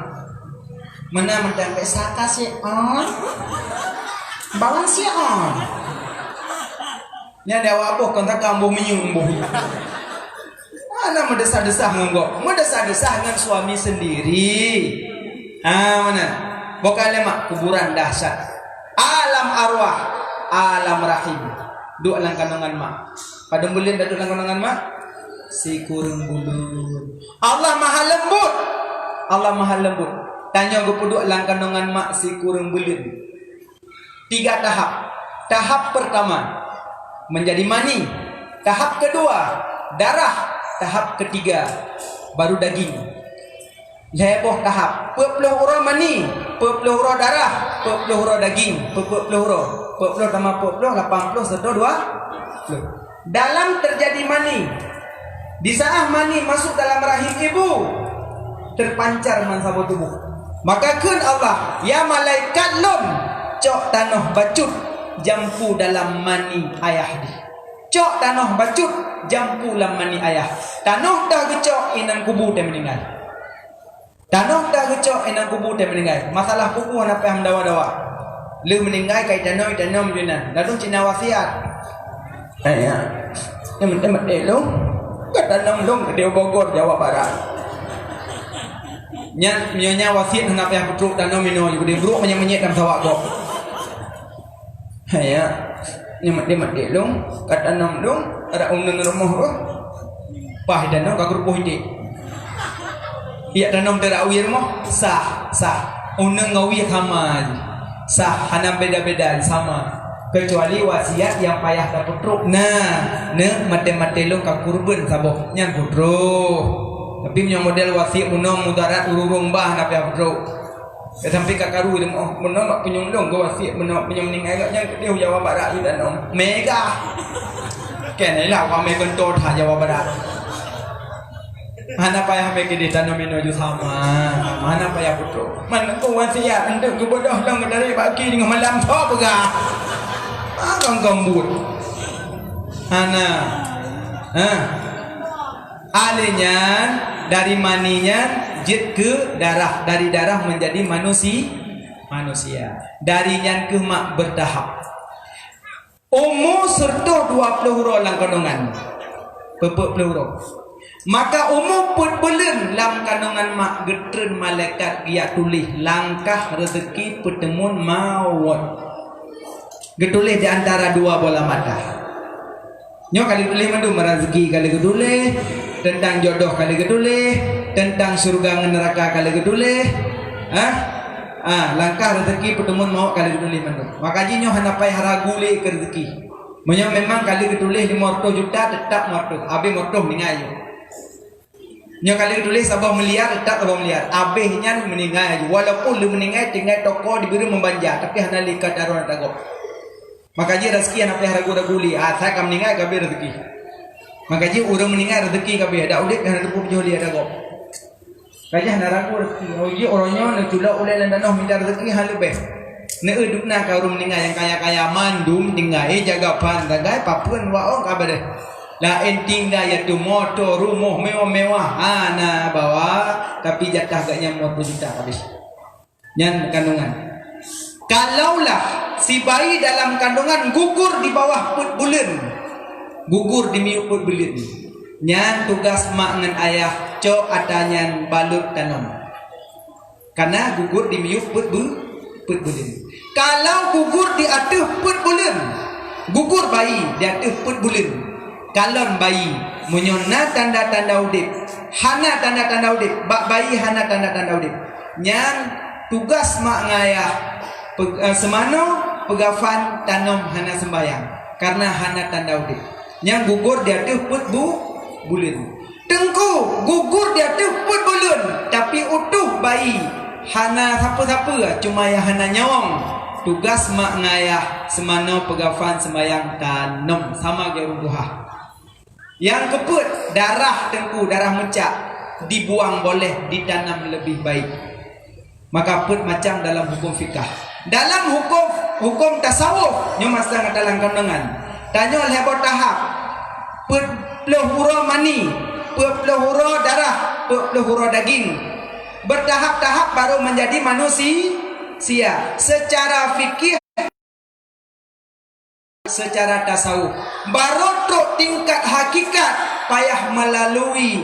Meunan mantong bèk saka siôn, bawang siôn. Nyan di awak boh kon saka boh minyeuk boh. Hana meudesah-desah ngon gob, meudesah-desah ngon suami sendiri. Ha, meunan. Bukan lemak, kuburan dahsyat. Alam arwah, alam rahim. Duek lam kandungan mak. Padum buleuen taduek lam kandungan mak? Sikureueng buleuen. Allah Maha Lembut. Allah Maha Lembut. Tanyoe geupeuduek lam kandungan mak sikureueng buleuen. Tiga tahap. Tahap pertama, menjadi mani. Tahap kedua, darah. Tahap ketiga, baru daging. Lhèe boh tahap. Peuet ploh uroe mani, peuet ploh uroe darah, peuet ploh uroe daging, peuet ploh uroe. Peuet ploh tamah peuet ploh, lapan ploh, seutoh dua ploh. Dalam terjadi mani, Di saat mani masuk dalam rahim ibu, terpancar ban saboh tuboh. Maka kheun Allah, "Ya malaikat Lôn, cok tanoh bacut jampu dalam mani ayah jih. Cok tanoh bacut jampu lam mani ayah." Tanoh teuh geucok inan kubu teuh meuninggai. Tanoh teuh geucok inan kubu teuh meuninggai. Masalah kubu hana payah meudawa-dawa. Lheueh meuninggai ka itanom, itanom ju inan. Ladôm cit na wasiat. Eh, ya. Nyan maté-maté lôn, ka tanom lôn keudéh Bogor, Jawa Barat. Nyan, meunyoe nyan wasiat hana payah peutrok, tanom inoe ju keudéh, brok meunyét-meunyét lam sawak gob. Hai, ya. Nyan maté-maté lôn, ka tanom lôn, adak uneung rumoh roh. Paih tanom ka keureupoh iték. Yak tanom teurak wie rumoh, sah, sah. Uneung ngon wie sama jih. Sah, hana beda-beda, sama. Keucuali wasiat nyang payah tapeutrok. Nah, neuk maté-maté lôn ka kurban saboh, nyan peutrok. Tapi meunyoe model wasiat bunoe mudarat ureueng bah, hana payah peutrok. Sampai ka karu ilmu, oh, bunoe mak punyueng lôn geuwasiat, bunoe punyueng meuninggai gobnyan keudéh Jawa Barat ju tanom. Mega. Keuneuk lah, wamé geuntô that Jawa Barat. Hana payah mé keudéh tanom inoe ju sama. Hana payah peutrok. Man ku wasiat, enteuk geubodoh lôn dari pagi deungon malam tho peugah. Ah, kong-kong buet. Hana. Ha. Alèh nyan, dari mani nyan jeuet keu darah, dari darah menjadi manusi-, manusia. Dari nyan keuh mak bertahap. Umu seureutoh dua ploh uroe lam kandungan. Peuet ploh uroe. Maka umu peuet buleuen lam kandungan mak geutreun malaikat geujak tuléh langkah reuzeuki peuteumon mawöt. Geutuléh di antara dua bola mata. Nyoe ka lheueh geutuléh mandum, raseuki ka lheueh geutuléh, teuntang jodoh ka lheueh geutuléh, teuntang syeuruga ngon neuraka ka lheueh geutuléh. Hah? Ah, langkah raseuki peuteumon mawöt ka lheueh geutuléh mandum. Maka jih nyoe hana payah ragu lé keu raseuki. Meunyoe memang ka lheueh geutuléh lima reutôh juta, teutap lima reutôh, abéh lima reutôh meuninggai nyoe. Nyoe ka lheueh geutuléh saboh miliar, teutap saboh miliar. Abéh nyan meuninggai laju. Walaupun lheueh meuninggai tinggai toko dibri meubanja, tapi hana lé ka taroh lam ata gob. Maka jih raseuki hana payah ragu-ragu lé. Ah, asai ka meuninggai ka abéh raseuki. Maka jih ureueng meuninggai raseuki ka abéh, dak udép hana teupeu pajoh lé ata gob. Ka jih hana ragu raseuki. Oh, jih uroe nyoe neuculok ulèe lam tanoh mita raseuki hana leubeh. Neueu dubna ka ureueng meuninggai nyang kaya-kaya mandum tinggai, jaga pan sagai, papeuen waong ka abéh. Laén tinggai yaitu moto, rumoh mewah-mewah hana bawa, tapi jatah gobnyan lima ploh juta habéh. Nyan kandungan. Kalaulah si bayi dalam kandungan gugur di bawah peuet buleuen, gugur di miyueb peuet buleuen, nyan tugaih mak ngon ayah cok ata nyan balot tanom. Kana gugur di miyueb peuet bu-, peuet buleuen. Kalau gugur di ateueh peuet buleuen, gugur bayi di ateueh peuet buleuen, kalon bayi, meunyoe na tanda-tanda udép, hana tanda-tanda udép, bak bayi hana tanda-tanda udép, nyan tugaih mak ngon ayah pe-, eh, seumanoe peugafan tanom hana seumbayang, karena hana tanda udép. Nyan gugur di ateueh peuet bu-, buleuen. Teungku gugur di ateueh peuet buleuen, tapi utôh bayi hana sapeue-sapeue, cuma nyang hana nyawöng. Tugaih mak ngon ayah seumanoe peugafan seumbayang tanom sama lagèe ureueng tuha. Nyang keupeuet, darah teungku, darah meucak dibuang boleh, ditanam lebih baik. Maka peuet macam dalam huköm fikah. Dalam huköm, huköm tasawuf, nyoe masa gata lam kandungan. Tanyoe lhèe boh tahap. Peuet ploh uroe mani, peuet ploh uroe darah, peuet ploh uroe daging. Bertahap-tahap baru menjadi manusia. Secara fikih Secara tasawuf, barô trok tingkat hakikat payah melalui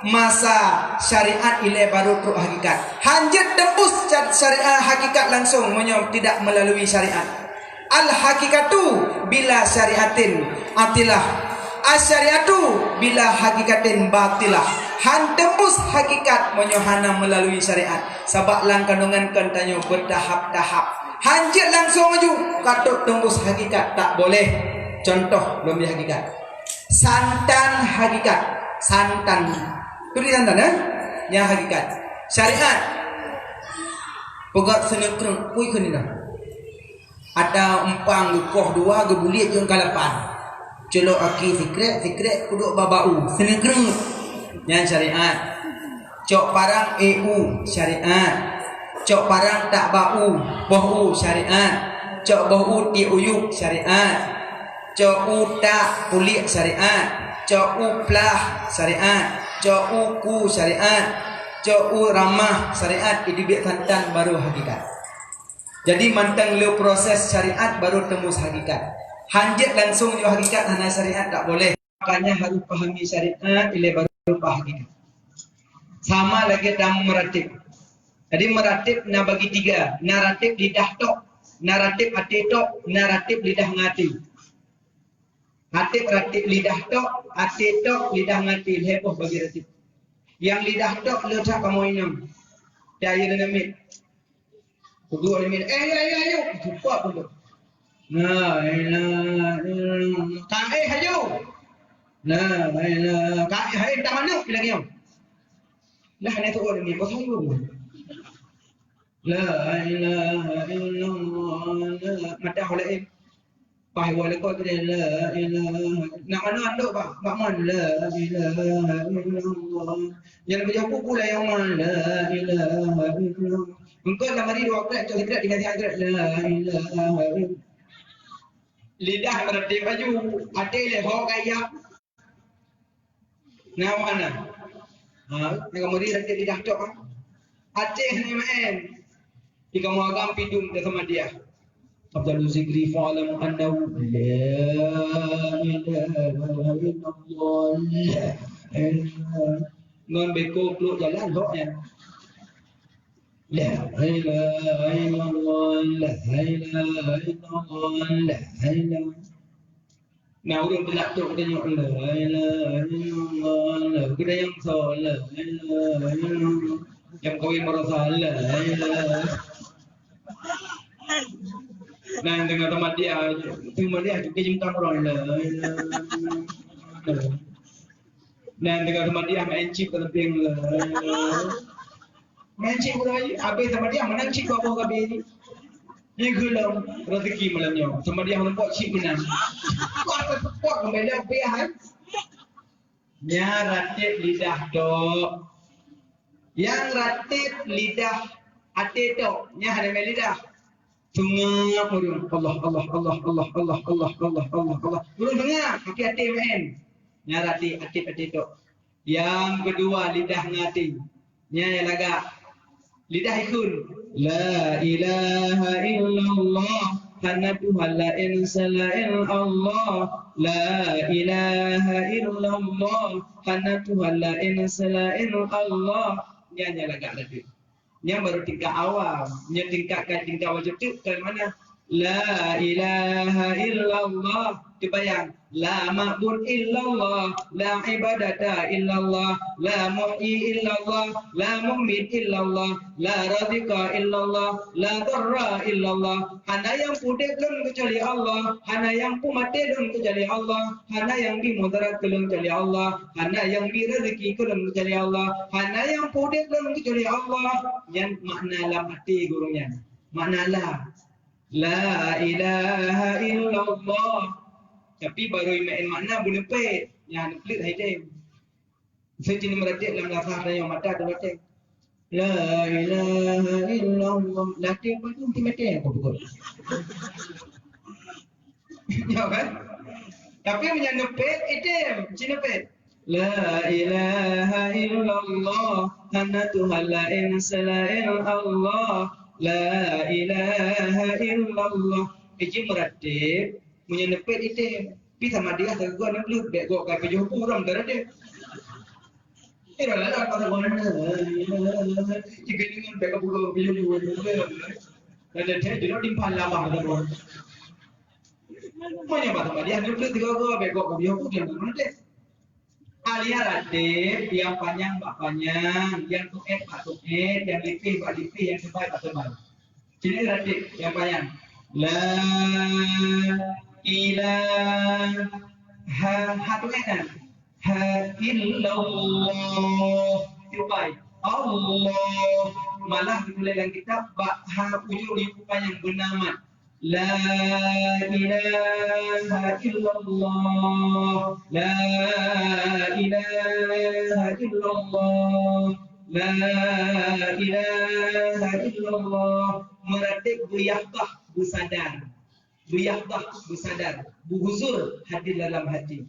masa syariat ilèe barô trok hakikat. Hanjeuet teumbus syariat hakikat langsung meunyoe tidak melalui syariat. Al-hakikatu bila syariatin atilah. Asy-syariatu bila hakikatin batilah. Han teumbus hakikat meunyoe hana melalui syariat. Sabab lam kandungan kon tanyoe beutahap-tahap. Hanjeuet langsung laju ka trok teumbus hakikat, tak boleh. Contoh lom di hakikat. Santan hakikat. Santan. Turi santan, eh? Nyan hakikat. Syariat. Peugöt seuneuk kreueng, pui kheun inong. Ata umpang geukoh dua, geubuliet jeuet ka lapan. Culok aki sikrek, sikrek kuduek bak bak u, seuneukreuk. Nyan syariat. Cok parang ék u, syariat. Cok parang tak bak u, boh u, syariat. Cok boh u tiek u yuek, syariat. Cok u tak pulék, syariat. Cok u plah, syariat. Cok u ku, syariat. Cok u ramah, syariat. Idubit santan baru hakikat. Jadi mantong le proses syariat baru teumus hakikat. Hanjeuet langsung nyoe hakikat hana syariat, tak boleh. Makanya harus pahami syariat, ilée baru paham hakikat. Sama lagée dalam meratib. Jadi meratib na bagi tiga, na ratib lidah tok, na ratib até tok, na ratib lidah ngon até. Ratib-ratib lidah tok, até tok, lidah ngon até, lhée boh bagi ratib. Nyang lidah tok le that kamoe inong. Dan ya le namiet. Kudu namiet. Eh, ayo, ayo, ayo. Cepat tu. La ilaha illallah. Ka eh ayo. La ilaha. Ka eh hai tak manuk lagi nyoe. Lah ni tu orang ni bos ayo. La ilaha illallah. Madah oleh eh. Pai wa leko tu dia, la ilaha. Nak mana anduk bak, bak man, la ilaha illallah. Nyang keu japu pula nyang man, la ilaha illallah. Engkau dah mari dua kali, cok sikret, tiga kali, la ilaha illallah. Lidah berarti baju, até le ho kaya. Na mana? Ha, nyang kamoe di rakyat lidah tok, ha? Aceh ni main. Di kamoe agam pidum dah sama dia. Afdalu zikri fa'lam annahu la ilaha illallah. Ngon beko peluk jalan hok ya. La ilaha illallah, la ilaha illallah, la ilaha. Nah, ureueng teunak tu geutanyoe, la ilaha illallah, la, geutanyoe so, la ilaha illallah. Nyang kawin marasa, la ilaha. Nah, nyang teungoh tamadiah, tamadiah juga jimtang orang, la ilaha illallah. Nah, nyang teungoh tamadiah main chip ka sampéng, la ilaha. Main cit uroe, habéh sama dia menang cit dua boh gabe ni. Ni geulam rezeki malam nyoe. Sama dia leumpok cit menang. Kuat kuat kembali biar hai. Nya ratib lidah tok. Yang ratib lidah até tok. Nya hana mé lidah. Teungap ureueng. Allah, Allah, Allah, Allah, Allah, Allah, Allah, Allah, Allah. Ureueng teungap, tapi até main. Nya ratib até, até tok. Yang kedua, lidah ngon até. Nya nyang lagak. Lidah ikheun. La ilaha illallah. Hana Tuhan laén selain Allah. La ilaha illallah. Hana Tuhan laén selain Allah. Nya nyang lagak tadi. Nyan baru tingkat awam. Nyan tingkat ka tingkat wajib tu ka mana? La ilaha illallah. Teubayang. La ma'bud illallah. La ibadata illallah. La muhyi illallah. La mumit illallah. La raziqa illallah. La dharra illallah. Hana nyang pudeb lôn keucuali Allah. Hana nyang pumaté lôn keucuali Allah. Hana nyang bi mudarat keu lôn keucuali Allah. Hana nyang bi rezeki keu lôn keucuali Allah. Hana nyang pudeb lôn keucuali Allah. Nyan makna lam até gurong nyan. Makna la. La ilaha illallah. Tapi barô imaén makna beuneupét. Nyan pleuet hai tem. Seujeuneuh meuratéb lam lafaz tanyoe mata teubatée. La ilaha illallah. Latih pun tu mati-mati apa pukul. Ya kan? Tapi meunyoe neupét, item, ci neupét. La ilaha illallah. Hana Tuhan laén selain Allah. La ilaha illallah. Iji meuratéb, meunyoe neupét item. Pi sama dia sagoe neubleut, bék gok ka peujoh purong teuradeh. Eh, dah lalat pada mana? Tiga dengan bék ka purong peujoh purong. Dah ada teh, dia timpal labah dah. Mana bah sama dia neubleut tiga gok, bék gok ka peujoh purong teuradeh. Alia ratib, yang panyang bak panyang, yang tuét bak tuét, yang lipih bak lipih, yang teubai bak teubai. Sini ratib yang panyang. La ilaha, ha tu kan? Ha illallah. Cubai. Allah. Malah ditulis dalam kitab bak ha ujung ikut panyang beuna mat. La ilaha illallah, la ilaha illallah, la ilaha illallah. Meuratéb beuyaqdah, beusadar. Beuyaqdah, beusadar. Beuhuzur hadir dalam hati.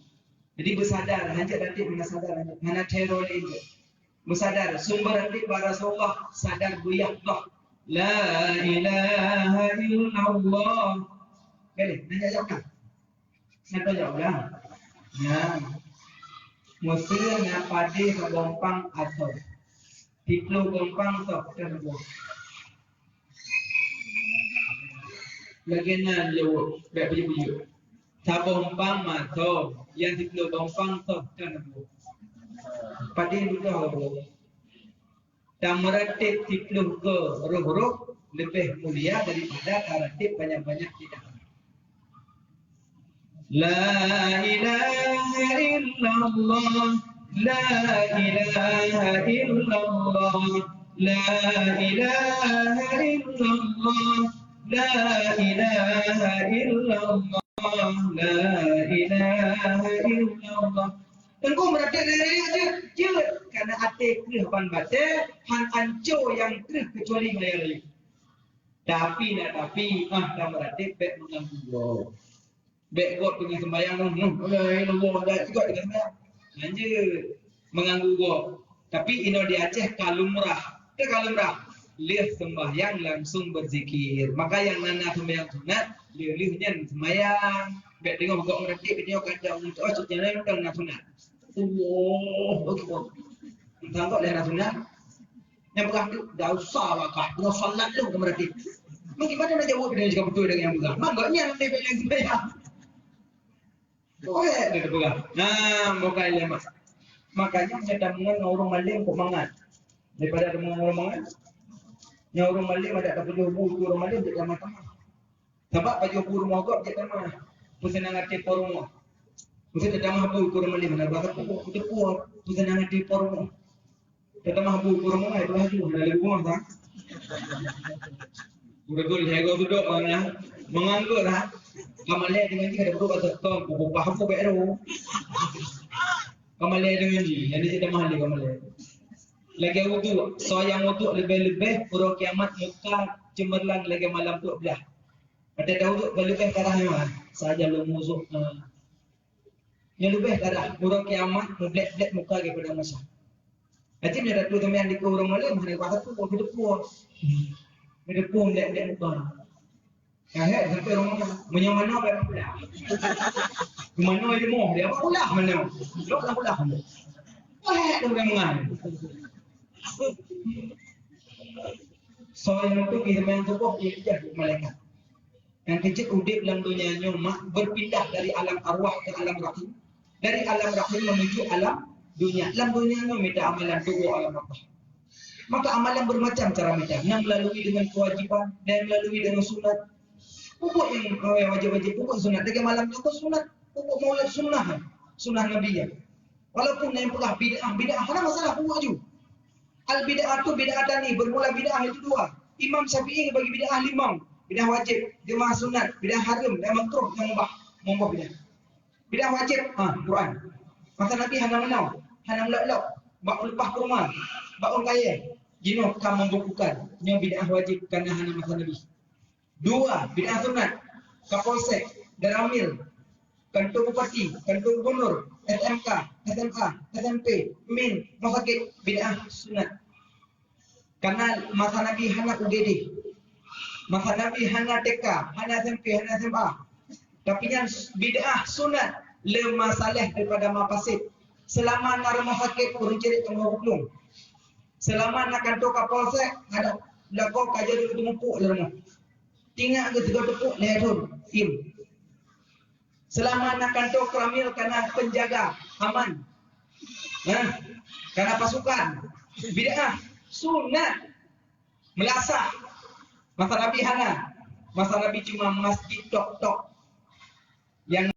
Jadi beusadar, hanjeuet ratéb hana sadar, hana teror lé. Beusadar, sumber ratéb bak Rasulullah, sadar beuyaqdah. La ilaha illallah. Boleh, nanya jawab kan? Nanya jawab kan? Ya. Meuseu na padé saboh umpang asoe. Siplôh umpang soe, kan buah. Lagèe nyan jaweueb, bèk beujeuet-beujeuet. Saboh umpang ma soe, nyang siplôh umpang soe, kan buah. Padé dudoe, Abu? Tameuratéb siplôh go roh-roh leubeh mulia daripada tameuratéb banyak-banyak tidak. La ilaha illallah, la ilaha illallah, la ilaha illallah, la ilaha illallah, la ilaha illallah. Teungku meuratéb lé rayeuk jeuet, jeuet, karena até kreueh ban batèe, han anco nyang kreueh keucuali ngon nyang rayeuk. Tapi na tapi, ah, tameuratéb bèk meuganggu gob. Bèk gob teungoh seumbahyang, hmm, hmm, Allah, Allah, Allah, gob teungoh seumbahyang. Hanjeuet meuganggu gob. Tapi inoe di Aceh ka lumrah. Teuka lumrah. Lheueh seumbahyang langsung beuzikir. Maka nyang na, na seumbahyang sunat, lheueh-lheueh nyan seumbahyang. Bèk teungoh gob meuratéb, bèk teungoh kacau, oh, cok jalan, na sunat. Allahu Akbar. Entah kok daerah sunat. Nyang peugah tu, "Dak usah lah kah, dak usah lah lôn keu meuratéb." Mungkin pada nak jawab dia cakap betul dengan yang peugah. Mak gak nyang dia bilang sembahyang. Boleh dia peugah. Nah, bukan ilmu. Makanya kita mengenal orang maling kok mangat. Daripada ada orang mangat. Yang orang maling ada tak perlu bu tu orang maling dia tamah-tamah. Sabab pajoh bu rumoh gob jeuet tamah. Peuseunang até po rumoh. Meusti tatamah bu keu ureueng malém hana bak sapeue, teupeue peuseunang até po rumoh. Tatamah bu keu ureueng malém, itulah tu, hana lé rumoh, sa. Udah gol, saya gol duduk, mana? Menganggur, ha? Kamalé dengan dia ada berubah sektor, buku paham kau baru. Kamalé dengan dia, jadi kita mahal dia kamalé. Lagèe wudhu, soe nyang wudhu leubeh-leubeh, uroe kiamat muka ceumeurlang lagèe malam dua belas. Watèe tawudhu, ka leubeh darah nyoe, saja lôn wudhu, eh, nyoe leubeh darah, uroe kiamat, meublek-blek muka geuh padang mahsyar. Até nyoe datu sampean dikeue ureueng malém, hana kuasa pun, geudeupueng. Geudeupueng blek-blek muka. Ka hèk sampai ureueng malém, meunyoe manoe bèk pula. Manoe di moh, dia apa pula manoe? Lok lah pula manoe. Wah, tu ureueng mangan. Soe nyang teubiet meunan tuboh, ie ijak malaikat. Nyang keujeuet udép lam donya nyoe mak, berpindah dari alam arwah ke alam rahim, dari alam rahim menuju alam dunia. Lam donya nyoe mita amalan tuboh alam arwah. Maka amalan bermacam cara mita, na melalui dengan kewajiban, na melalui dengan sunat. Pupuk nyang, eh, wajib-wajib, pupuk sunat. Lagèe malam nyoe sunat, pupuk maulid sunat, sunat Nabi ya. Walaupun na nyang peugah bid'ah, bid'ah hana masalah, pupuk aju. Al bid'atu bid'atani, bermula bid'ah itu dua. Imam Syafi'i bagi bid'ah limong. Bid'ah wajib, bid'ah sunat, bid'ah haram, bid'ah makruh, bid'ah mubah. Mubah bid'ah. Bid'ah wajib, ha, Quran. Masa Nabi hana meunoe, hana meulok-lok, bak leupah kurma, bak ôn kayèe. Jinoe ka membukukan, nyoe bid'ah wajib, karena hana masa Nabi. Dua, bid'ah sunat. Kapolsek, Danramil, kantor bupati, kantor gubernur, S M K, S M A, S M P, min, rumah sakit, bid'ah sunat. Karena masa Nabi hana U G D. Masa Nabi hana T K, hana S M P, hana S M A. Tapi nyan bid'ah sunat, le masalah daripada mafasid. Selama na rumah sakit, ureueng cirit teungoh beuklung. Selama na kantor kapolsek, ada lakoe ka jadi teumupuk lé rumoh. Tingak geuh sigoe teupuk lhèe thon, iem. Selama na kantor Koramil kana penjaga, aman. Nah, kana pasukan. Bid'ah, sunat, meulasah. Masa Nabi hana. Masa Nabi cuma masjid tok-tok. Yang